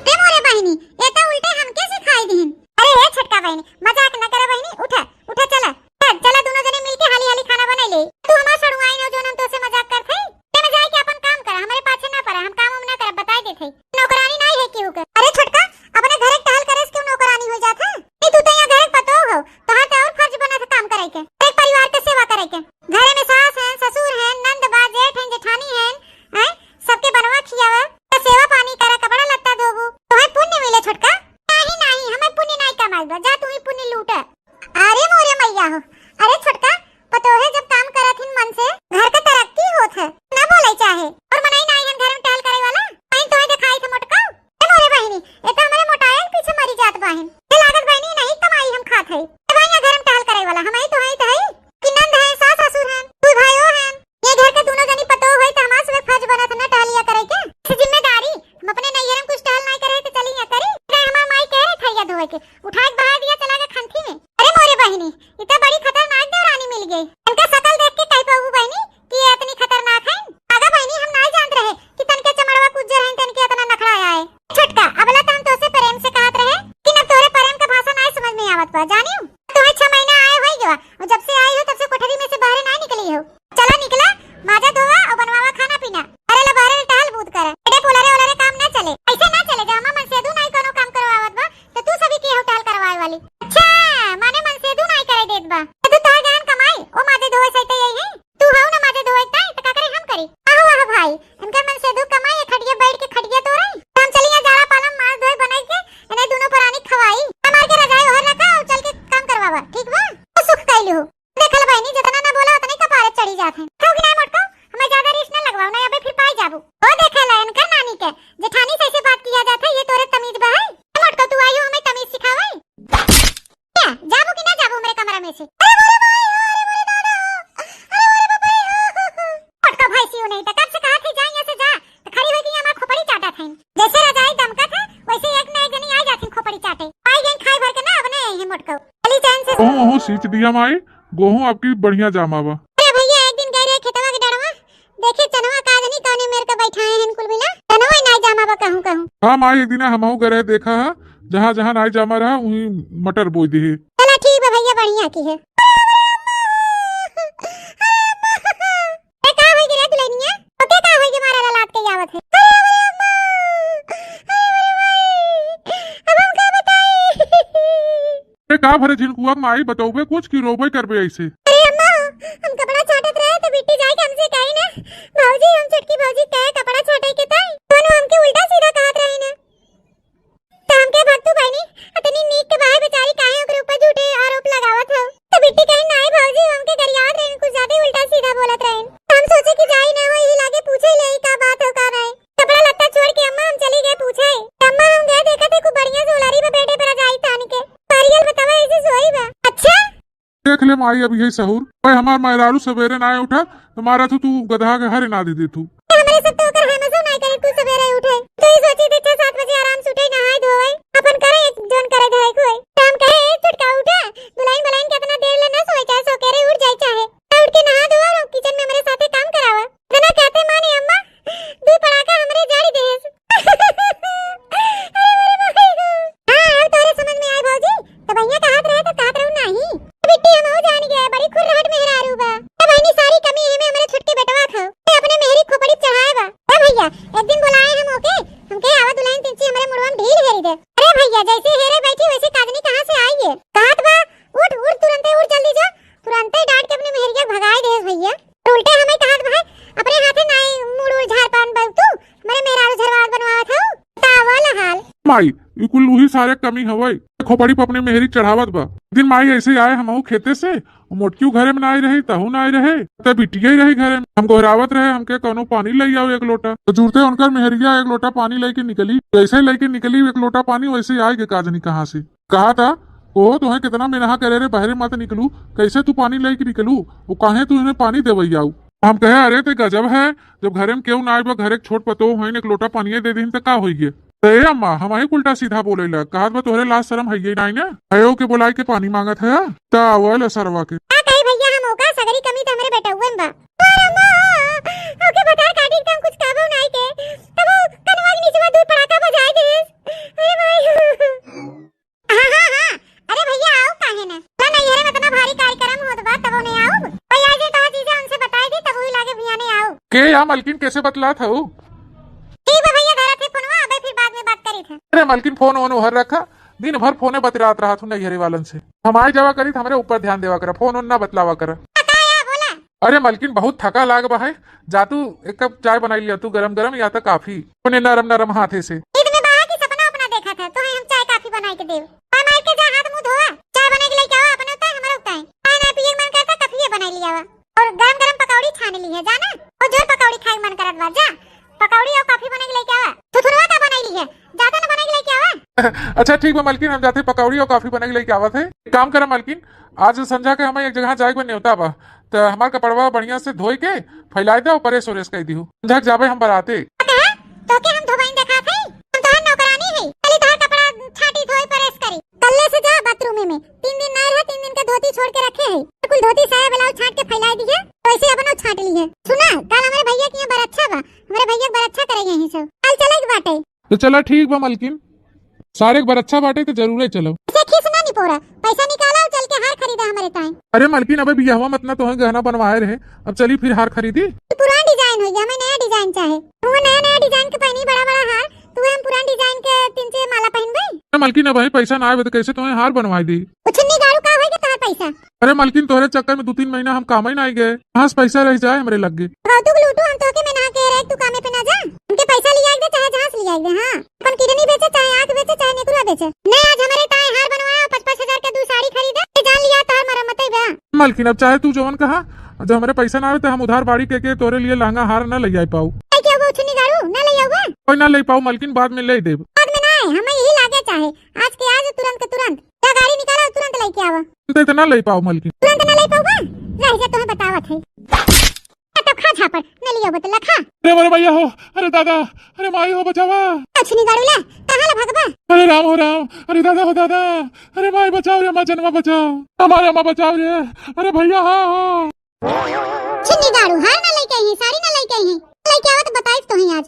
रे मोरे बहिनी, ए तो उल्टे हमके सिखाई दिहिन। अरे हे छोटका बहिनी, मजाक न करे बहिनी, उठा, उठा चला। चल, चला दोनों जने मिलके हाली हाली खाना बनाई ले। तू हमार सड़ुआइन हो जोन हम तोसे मजाक करत हई। ते में जाए के अपन काम करा, हमरे पाछे ना पड़ा, हम काम उम ना करब, बताई देत हई। नौकरानी नाई है केहू के। अरे छोटका, अपने घरे के टहल करे से क्यों नौकरानी हो जात है? नहीं, तू तो यहाँ घरे के पतोह हो, तोहार तो और फर्ज बनत है काम करे के, एक परिवार के सेवा करे के। घरे में सास है, ससुर है, नंद बा, जेठ है, जेठानी है, हैं? सबके बनवा खियावा, तो सेवा पानी करा, कपड़ा लत्ता धोबू, तोहे पुण्य मिले छोटका। नाही, नाही, हमें पुण्य नाही कमाई बा, जा तू ही पुण्य लूटा। अरे मोरे मैया, का हो। अरे छोटका, पतोहे जब काम करत हिन मन से, घर के तरक्की होत है, ना बोले चाहे। और मनई नाई हन घर में टहल करे वाला, वहीं तोहे देखाई थे मोटका। ए मोरे बहिनी, ए तो हमरे मोटाए के पीछे मरी जात बाहिन। ए लागत बहिनी, नहीं कमाई हम खात हई। ए भाई, घर में टहल करे वाला, हम ही तो हई, तो हई। कि नंद है, सास ससुर हैं, तू भाइयो हैं। ये घर के दोनों जनी पतोह होई त हमार सब फर्ज बनत है ना टहलिया करे के। से जिम्मेदारी, हम अपने नैहर में कुछ टहल नाई करे तो चली या करी। अरे हमार माई कह रही थरिया धोए के, उठाए के बहार दिया चला के खंथी में। अरे मोरे बहिनी, इ तो बड़ी खतरनाक देवरानी मिल गई। इनका शकल देख के कह पाऊ बहिनी कि ये इतनी खतरनाक है। आगा बहिनी हम नाई जानत रहे कि तनके चमड़वा कुछ जो है तनके इतना नखड़ा आए। छोटका, अबला तो हम तोसे प्रेम से कहत रहे कि न तोरे प्रेम का भाषा नाई समझ में आवत बा, जानियो? तुम्हें छह महीना आए होई गवा, और जब से आई हो तब से कोठरी में से बाहर नाई निकली हो। चला निकला, माजा धोवा और बनवावा खाना पीना। अरे ला बाहरे टहल बूत कर। एडे पोलरे ओलरे काम ना चले। ऐसे ना चले, जब हमार मनसेदू नाई कोनो काम करवावत बा, तो तू सभी के हो टहल करवाए वाली। अच्छा, माने मनसेदू नाई करे देत बा। तो तू तोहर गहन कमाई, ओ माजे धोए सहित यही है। तू हऊ ना माजे धोए ताई, तो का करे हम करी? आहो, आहो भाई, इनकर मनसेदू कमाई, ये खटिया बैठ के खटिया तो रही। तो हम चली यहाँ जाड़ा पालम माज धोए बनाई के, इन्हें दोनों परानी खवाई। हमार के रजाई ओहर रखा और चल के काम करवावा, ठीक बा? तो सुख कैलू हो। देखल बहिनी, जितना ना बोला, उतने कपारे चढ़ी जात है। खाओ कि ना मोटको? हमें ज्यादा रीस ना लगवाओ, ना अबे फिर पाई जाबू। ओ देखे ला, इनकर नानी के, जेठानी से ऐसे बात किया जात है, ये तोरे तमीज बा है? ए मोटको, तू आई हो, हमें तमीज सिखावे? क्या? जाबू कि ना जाबू हमरे कमरा में से? अरे मोरे माई हो, अरे मोरे दादा हो, अरे मोरे बाबा हो। मोटको भाई सियो नहीं, तो कब से कहा थे, जा यहाँ से जा, तो खड़ी हो गई हमार खोपड़ी चाटा था। जैसे रजाई दमकत है, वैसे एक ना एक जनी आ जाती खोपड़ी चाटे। आई गई खाई भर के ना, अब नहीं आई है मोटको। चली चैन से। ओहो, ओहो, सींच दिया माई, गोहूं आपकी बढ़िया जामा बा। अरे भैया, एक दिन गए रहे खेतवा के डड़वा, देखे चनवा का जनी कौने मेर के बैठाए हैं कुल मिला। चनवा ही नाई जामा बा कहूं कहूं। हाँ माई, एक दिन हमहू गए रहे, देखा है, जहाँ जहाँ नाई जामा रहा, वहीं मटर बोई दिहे। चला ठीक बा भैया, बढ़िया की है। ए, का होई गे रे दुल्हनिया? ओके का होई गे, मारा ला लात के आवत है? अरे, अरे, अम्मा! अरे, अरे, भाई! अब हम का बताई? ए, का भरे झिनकुआ माई, बतौबे कुछ कि रोबे करबे ऐसे? अरे अम्मा, हम कपड़ा छाटत रहे तो बिट्टी जाए के हमसे कही ना, "भौजी, हम छोटकी भौजी कहे कपड़ा छाटे के ताई।" दोनों हमके उल्टा सीधा कहत रही ना। तो हमके भक्तू बहिनी, अतनी नीक के बाहे बेचारी काहे ओकरे ऊपर झूठे आरोप लगावत हो? तो बिट्टी कही, "नाई भौजी, हमके गरियावत रहिन, कुछ ज्यादा ही उल्टा सीधा बोलत रहिन।" तो हम सोचे कि जाई ना हो, यही लागे पूछे ले, "ई का बात हो, का नाई?" कपड़ा लत्ता छोड़ के अम्मा हम चली गए पूछे। अम्मा हम गए देखा थे, खूब बढ़िया से उलारी पे बैठे पर जाई तान के। परियल बतावा ऐसे सोई बा। अच्छा? देख ले माई, अब यही सहूर। भाई हमार मेहरारू सवेरे ना उठा, तो मारा तू, तू गधा के हरे ना दे दे तू। हमरे सब तो ओकर हमसो नाई करे, तू सवेरे उठे। तो ई सोची थी छह सात बजे आराम से उठे, नहाए धोए, अपन करे एक जोन करे धाए कोई। तो हम कहे, "ए छोटका उठा, दुल्हन बलाइन कितना देर ले ना सोए, चाहे सो के रे उठ जाए चाहे। तो उठ के नहा धोआ और किचन में हमरे साथे काम करावा।" जना कहते माने अम्मा, दू पड़ाका हमरे जारी देस। अरे मोरे माई गो। हाँ, अब तोरे समझ में आए भौजी। तो भैया कहत रहे तो कहत रहू नाही। बिट्टी हम हो जान गए, बड़ी खुर्रहट मेहरारू बा। ए बहिनी, सारी कमी एमे हमरे छोटके बेटवा खाओ। ए अपने मेहरी खोपड़ी चढ़ाए बा। ए भैया, एक दिन बोलाए हम ओके, हमके आवा दुल्हन तिनची हमरे मुड़वा में ढील हेरी दे। अरे भैया, जैसे हेरे बैठी वैसे काजनी कहाँ से आई है? कहत बा, "उठ, उठ, तुरंते उठ, जल्दी जा।" तुरंते डांट के अपने मेहरिया भगाए देस भैया। तो उल्टे हमें कहत भाई, "अपने हाथे नाई मुड़ उड़ झाड़ पान बल तू, हमरे मेहरारू झरवावत बनवावत हऊ, बतावल हाल।" माई, ई कुल उही सारे कमी हवई। खोपड़ी पे अपने मेहरी चढ़ावत बा। दिन माई ऐसे आए हमहू खेते से, मोटकियो घरे में नाई रही, तहू नाई रहे, त बिटिया ही रही घरे में। हम गोहरावत रहे, "हमके कौनो पानी लई आओ एक लोटा।" तो जुरते उनकर मेहरिया एक लोटा पानी लेके निकली। जैसे लेके निकली एक लोटा पानी, वैसे ही आए के काजनी कहाँ से। कहा था, "ओ, तोहे कितना मेनहा करे रे, बहरे मत निकलू, कैसे तू पानी लेके निकलू? वो काहे तू इन्हें पानी देवै आऊ?" हम कहे, "अरे, ते गजब है, जब घरे में केहू ना आइबा, घरे के छोट पतोह होइन, एक लोटा पानिये दे दीन, त का होई गे?" "त ए अम्मा, हमही उल्टा सीधा बोले ला, कहत बा तोहरे लाज शरम है ये नाई ना, हयो के बोलाई के पानी मांगत है, त आवल सरवा के।" का कही भैया, हम ओका सगरी कमी त हमरे बेटउए में बा। और अम्मा, ओके भतार काटी के हम कुछ कहबो नाई के, तब वो कनवा के नीचवा दू पड़ाका बजाए देस। अरे भाई। हाँ, हाँ, हाँ। अरे भैया, आओ काहे ना? ना, नैहरे में इतना भारी कार्यक्रम होत बा, तब उन्हें आओ। भैया, जे कहा चीजें उनसे बताई दी, तब वही लागे भैया ने आओ। के या मलकिन, कैसे बतलात हऊ? ठीक बा भैया, धरत है फोनवा, अबे फिर बाद में बात करी था। अरे मलकिन, फोन वोन ओहर रखा, दिन भर फोने बतलात रहा तू नैहरे वालन से। हम आए जावा करी त हमरे ऊपर ध्यान देवा करा, फोन वोन ना बतलावा करा। का या बोला? अरे मलकिन, बहुत थका लाग बा है, जा तू एक कप चाय बनाई लिया तू गरम गरम, या तो कॉफी, अपने नरम नरम हाथे से। नींद में बाहर की सपना अपना देखा था, तो हम चाय कॉफी बनाई के देव। मार मार के जा, हाथ मुंह धोआ, चाय बनाई के लेके आवा, अपने उताए, हमारे उताए। चाय अच्छा ठीक बा मलकिन, हम जाते पकौड़ी और कॉफी बना के लेके आवत है। एक काम करा मलकिन, आज संझा के हमें एक जगह जाए के बा, नेवता बा, त हमार कपड़वा बढ़िया से धोए के फैलाए दे और प्रेस उरेस कर दिहु। संझा के जाबे हम बराते। का कहा? तोके हम धोबाइन देखात हई? हम तोहार नौकरानी हई। खाली तोहार कपड़ा छाटी, धोई, प्रेस करी। कल्ले से जा बाथरूम में। तीन दिन ना रहे, तीन दिन के धोती छोड़ के रखे हई। कुल धोती, साया, ब्लाउज छाट के फैलाए दिहे, वैसे अपनो छाट लिहे। सुना, कल हमरे भैया के यहाँ बरच्छा बा, हमरे भैया के बरच्छा करे यहीं से। कल चले के बाटे। तो चला ठीक बा मलकिन, सारे के बरच्छा बाटे तो जरूरे चलब। ऐसे खीस ना निपोरा, पैसा निकाला और चल के हार खरीदा हमरे ताई। अरे मलकिन, अबे बियाहवा में इतना तोहे गहना बनवाए रहे, अब चली फिर हार खरीदी। ई पुरान डिजाइन होई, हमें नया डिजाइन चाहे। तू नया नया डिजाइन के पहनी बड़ा बड़ा हार, तू हम पुरान डिजाइन के तीन चार माला पहनबे। अरे मलकिन, अबे पैसा ना आवे तो कैसे तोहे हार बनवाए दी? उछन्नी गाड़ू, का होई के तोहार पैसा? अरे मलकिन, तोहरे चक्कर में दू तीन महीना हम कामे नाई गए, कहाँ से पैसा रह जाए हमरे लग्गे। फालतू के लूटू, हम तोहके में ना कह रहे, तू कामे पे ना जा। हमके पैसा लिया दे, चाहे जहाँ से लिया दे। हाँ, अपन किडनी बेचे, चाहे आँख बेचे, चाहे नेकुरा बेचे। ने आज हमरे ताए हार बनवाया, पाँच पाँच हजार के दू साड़ी खरीदे, ये जान लिया तोहर मरम्मत है बा। मलकिन, अब चाहे तू जवन कहा, जब हमरे पैसा ना आवे तो हम उधार बाड़ी के, के तोरे लिए लहंगा हार ना ले आई पाऊ। आई क्या वो उछन्नी गाड़ू, ना ले आऊगा? कोई ना ले पाऊ मलकिन, बाद में ले देब। बाद में ना है, हमें यही लागे चाहे, आज के आज, तुरंत के तुरंत। जा गाड़ी निकाला और तुरंत लेके आवा। तो इतना ले पाओ मलकिन। तुरंत ना ले पाऊबा? रह जा, तुम्हें बतावत है। तो खा झापड़, न लियो बोतल खा। अरे मोरे भैया हो, अरे दादा, अरे माई हो बचावा। कुछ नहीं गाड़ू ला, कहाँ ला भगबा? अरे राम हो राम, अरे दादा हो दादा, अरे माई बचाओ रे, माँ जनवा बचाओ, हमारे अम्मा बचाओ रे, अरे भैया हाँ हो। छिन्नी गाड़ू, हार ना लेके आई है, साड़ी ना लेके आई है, लेके आवा तो बताइस तो ही आज।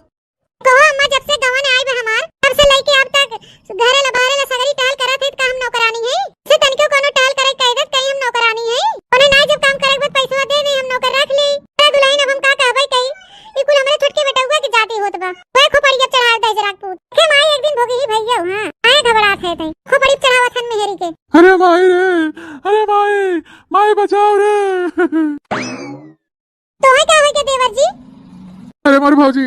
कहो अम्मा, जब से गवन आइब हमार, तब से लइके अब तक घरे ला बहरे ला सगरी टहल करत है, का हम नौकरानी है? से तनिको कोनो टहल करे कह देत, कहीं हम नौकरानी है? कोनो नाई जब काम करे के बाद पैसवा दे दे, हम नौकर रख ली। अरे दुल्हन, अब हम का कहबे कही? ई कुल हमरे छोटके बेटउआ के जाति होत बा। ओए खोपड़िया चढ़ा दे जरा पूत। के माई एक दिन भोगी ही भैया, हाँ, आए घबरात है तई। खोपड़ी चढ़ावत हन मेहरी के। अरे माई रे, अरे माई, माई बचाओ रे। तोहे का होई के देवर जी? अरे मोर भौजी,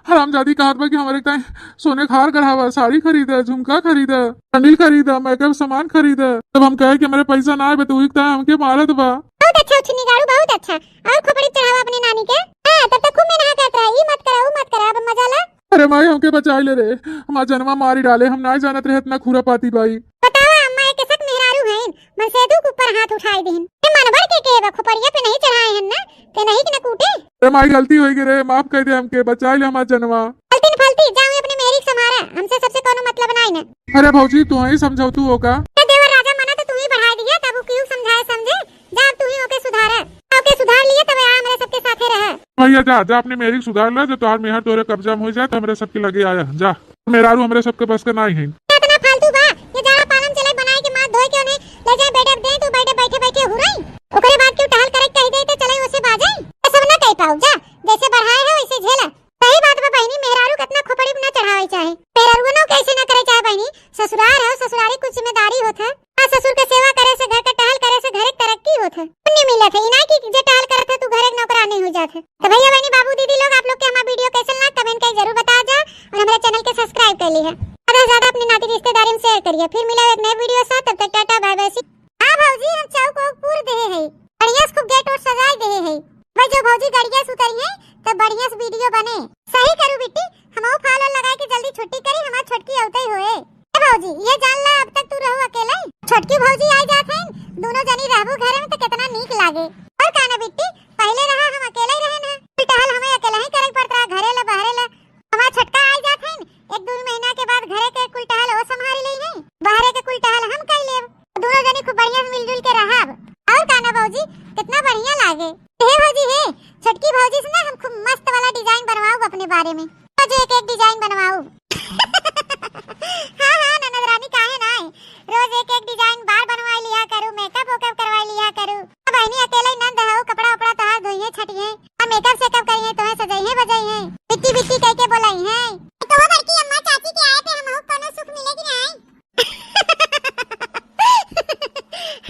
हरामजादी कहत बा कि हमरे ताई सोने के हार गढ़ावा, साड़ी खरीदा, झुमका खरीदा, बंडिल खरीदा, मेकअप सामान खरीदा। तब हम कहे कि हमरे पैसा ना आवे तो उही ताई हमके मारत बा। बहुत अच्छा उछनी गाड़ू, बहुत अच्छा। और खोपड़ी चढ़ावा अपने नानी के। हाँ, तब तक खूब मेहनत करत रहा, ई मत करा, ऊ मत करा, अब मजा ला। अरे माई, हमके बचाई ले रे, हमार जनवा मारी डाले, हम नाई जानत रहे इतना खुरापाती बाई। बतावा अम्मा, ये केसक मेहरारू हईन, मनसेधु के ऊपर हाथ उठाई दीन। ते मनबर के के बा, खोपड़िया पे नहीं चढ़ाए हन ना, ते नहीं कि न कूटे। अरे माई, गलती होई गई रे, माफ कर दे हमके, बचाई ले हमार जनवा। गलती न फलती, जाओ अपने मेहरी के संभारा, हमसे सबसे कोनो मतलब नाई न। अरे भौजी, तू ही समझौतू हो का? ते देवर राजा मना तो तू ही बढ़ाई दिया, तब ऊ क्यों समझाए समझे, जा अब तू ही ओके सुधारा, ओके सुधार लिए तब यहाँ हमरे सबके साथे रहा। भैया जा, जा अपने मेहरी के सुधार ला, जब तोहार मेहर तोरे कब्जा में हो जाए तो हमरे सबके लगे आया, जा। मेहरारू हमरे सबके बस के नाई है। इतना फालतू बा, ये जाड़ा पालन चले बनाए के माथ धोए के उन्हें ले जाए बेडे दे, तू बैठे, बैठे, बैठे हुरई। ओकरे बाद क्यों टहल करे कह दे तो चले उसे बाजे। ये सब ना कह पाऊ, जा, जैसे बढ़ाए हो वैसे झेला। सही बात बा बहिनी, मेहरारू कितना खोपड़ी ना चढ़ावे चाहे, मेहरारू ना कैसे ना करे चाहे बहिनी, ससुराल हो, ससुरारी कुछ जिम्मेदारी होत है। आ ससुर के सेवा करे से, घर के टहल करे से, घर के तरक्की होत है, पुण्य मिलत है। ई ना कि जे टहल करत है तू घर के नौकरानी हो जात है। तो भैया बहनी बाबू दीदी लोग, आप लोग के हमार वीडियो कैसन लाग, कमेंट करके जरूर बता जा और हमारे चैनल के सब्सक्राइब कर ली है। ज्यादा से ज्यादा अपने नाती रिश्तेदारी में शेयर करिए। फिर मिला एक नए वीडियो साथ, तब तक टाटा बाय बाय। हाँ भौजी, हम चौक वौक पूर देहे है, बढ़िया से खूब गेट वोट सजाए देहे है। भाई जो भौजी गड़िया से उतरी है तो बढ़िया से वीडियो बने। सही करू बिट्टी, हम फॉल वॉल लगाए के जल्दी छुट्टी करी, हमार छोटकी औते ही होए। ए भौजी, ये जान ला, अब तक तू रहू अकेले? छोटकी भौजी आई जात है, दोनों जनी रहबू घरे में तो कितना नीक लागे। और का ना बिट्टी, पहले रहा हम अकेले ही रहे ना, कुल टहल हमें अकेले ही करे के पड़त रहा, घरे ला बहरे ला। हमार छोटका आई जात है, एक दो महीना के बाद घरे के कुल टहल वो संभारी ले है, बहरे के कुल टहल हम कर लेब। दोनों जनी खूब बढ़िया से मिलजुल के रहब। और का ना भौजी, कितना बढ़िया लागे। हे भौजी हे, छोटकी भौजी से ना हम खूब मस्त वाला डिजाइन बनवाऊ अपने बारे में। रोज एक एक डिजाइन बनवाऊ। हाँ, हाँ, ननद रानी, काहे नाय? रोज एक एक डिजाइन बार बनवाई लिया करू, मेकअप वेकअप करवाई लिया करू। अब बहनी अकेले ही नंद हऊ, कपड़ा उपड़ा तोहार धोइहे छटिहे, आ मेकअप सेकअप करिहे, तोहे सजइहे बजइहे, बिट्टी बिट्टी कह के बोलइहे। तो बड़की अम्मा चाची के आए पे हमहू कोनो सुख मिले कि नाय?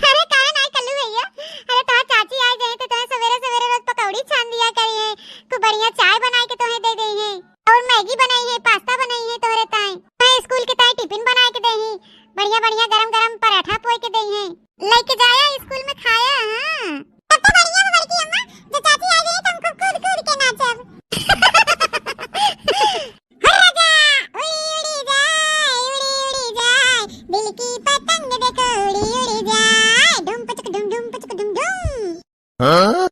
अरे काहे नाय कल्लू भैया, अरे तोहार चाची आए गई तो तोहे सवेरे सवेरे रोज पकौड़ी छान दिया करिहे, खूब बढ़िया चाय बनाए के तोहे दे दे है। और मैगी बनाई है, पास्ता बनाई है तोहरे ताई। मैं स्कूल के ताई टिफिन बनाए के देही, बढ़िया बढ़िया गरम गरम पराठा पोए के हाँ?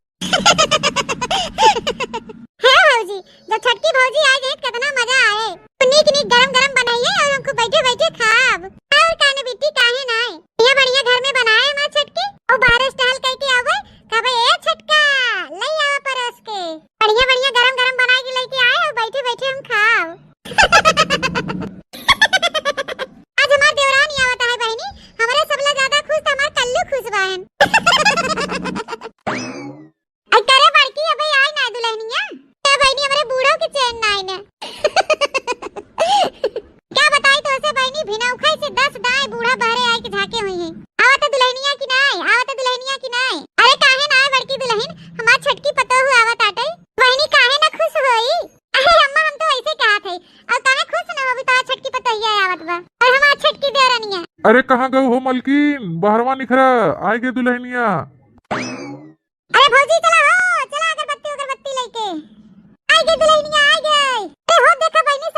हे भौजी, जब छोटकी भौजी आइ गई, कितना मजा आए। तो नीक नीक गरम गरम बनाइए और हमको बैठे बैठे खाब। और काने बिट्टी, काहे नाय? बढ़िया बढ़िया घर में बनाए हमार छोटकी, और बाहर से टहल करके आवे, कहबे, "ए छोटका, लई आवा परोस के।" बढ़िया बढ़िया गरम गरम बनाए के लेके आए और बैठे बैठे हम खाब। आज हमार देवरानी आवत है बहिनी, हमरे सबला ज्यादा खुश तो हमार कल्लू खुश बाहन। आई करे बड़की, अबे आई ना दुल्हनिया। ए बहिनी, हमरे बूढ़ो के चैन ना आई ना। क्या बताई तो से बहिनी, भिनौखई से दस दाई बूढ़ा बहरे आए के झांके हुई हैं। आवत दुल्हनिया की नाय, आवत दुल्हनिया की नाय। अरे काहे ना आए बड़की दुल्हन, हमार छोटकी पतोहू आवत आटे। बहिनी काहे ना खुश होई? अरे अम्मा, हम तो ऐसे कहा थे, और काहे खुश ना होबी, तो छोटकी पतोहिया आवत बा और हमार छोटकी देवरनिया। अरे कहाँ गऊ हो मलकिन, बहरवा निखरा, आए गे दुल्हनिया।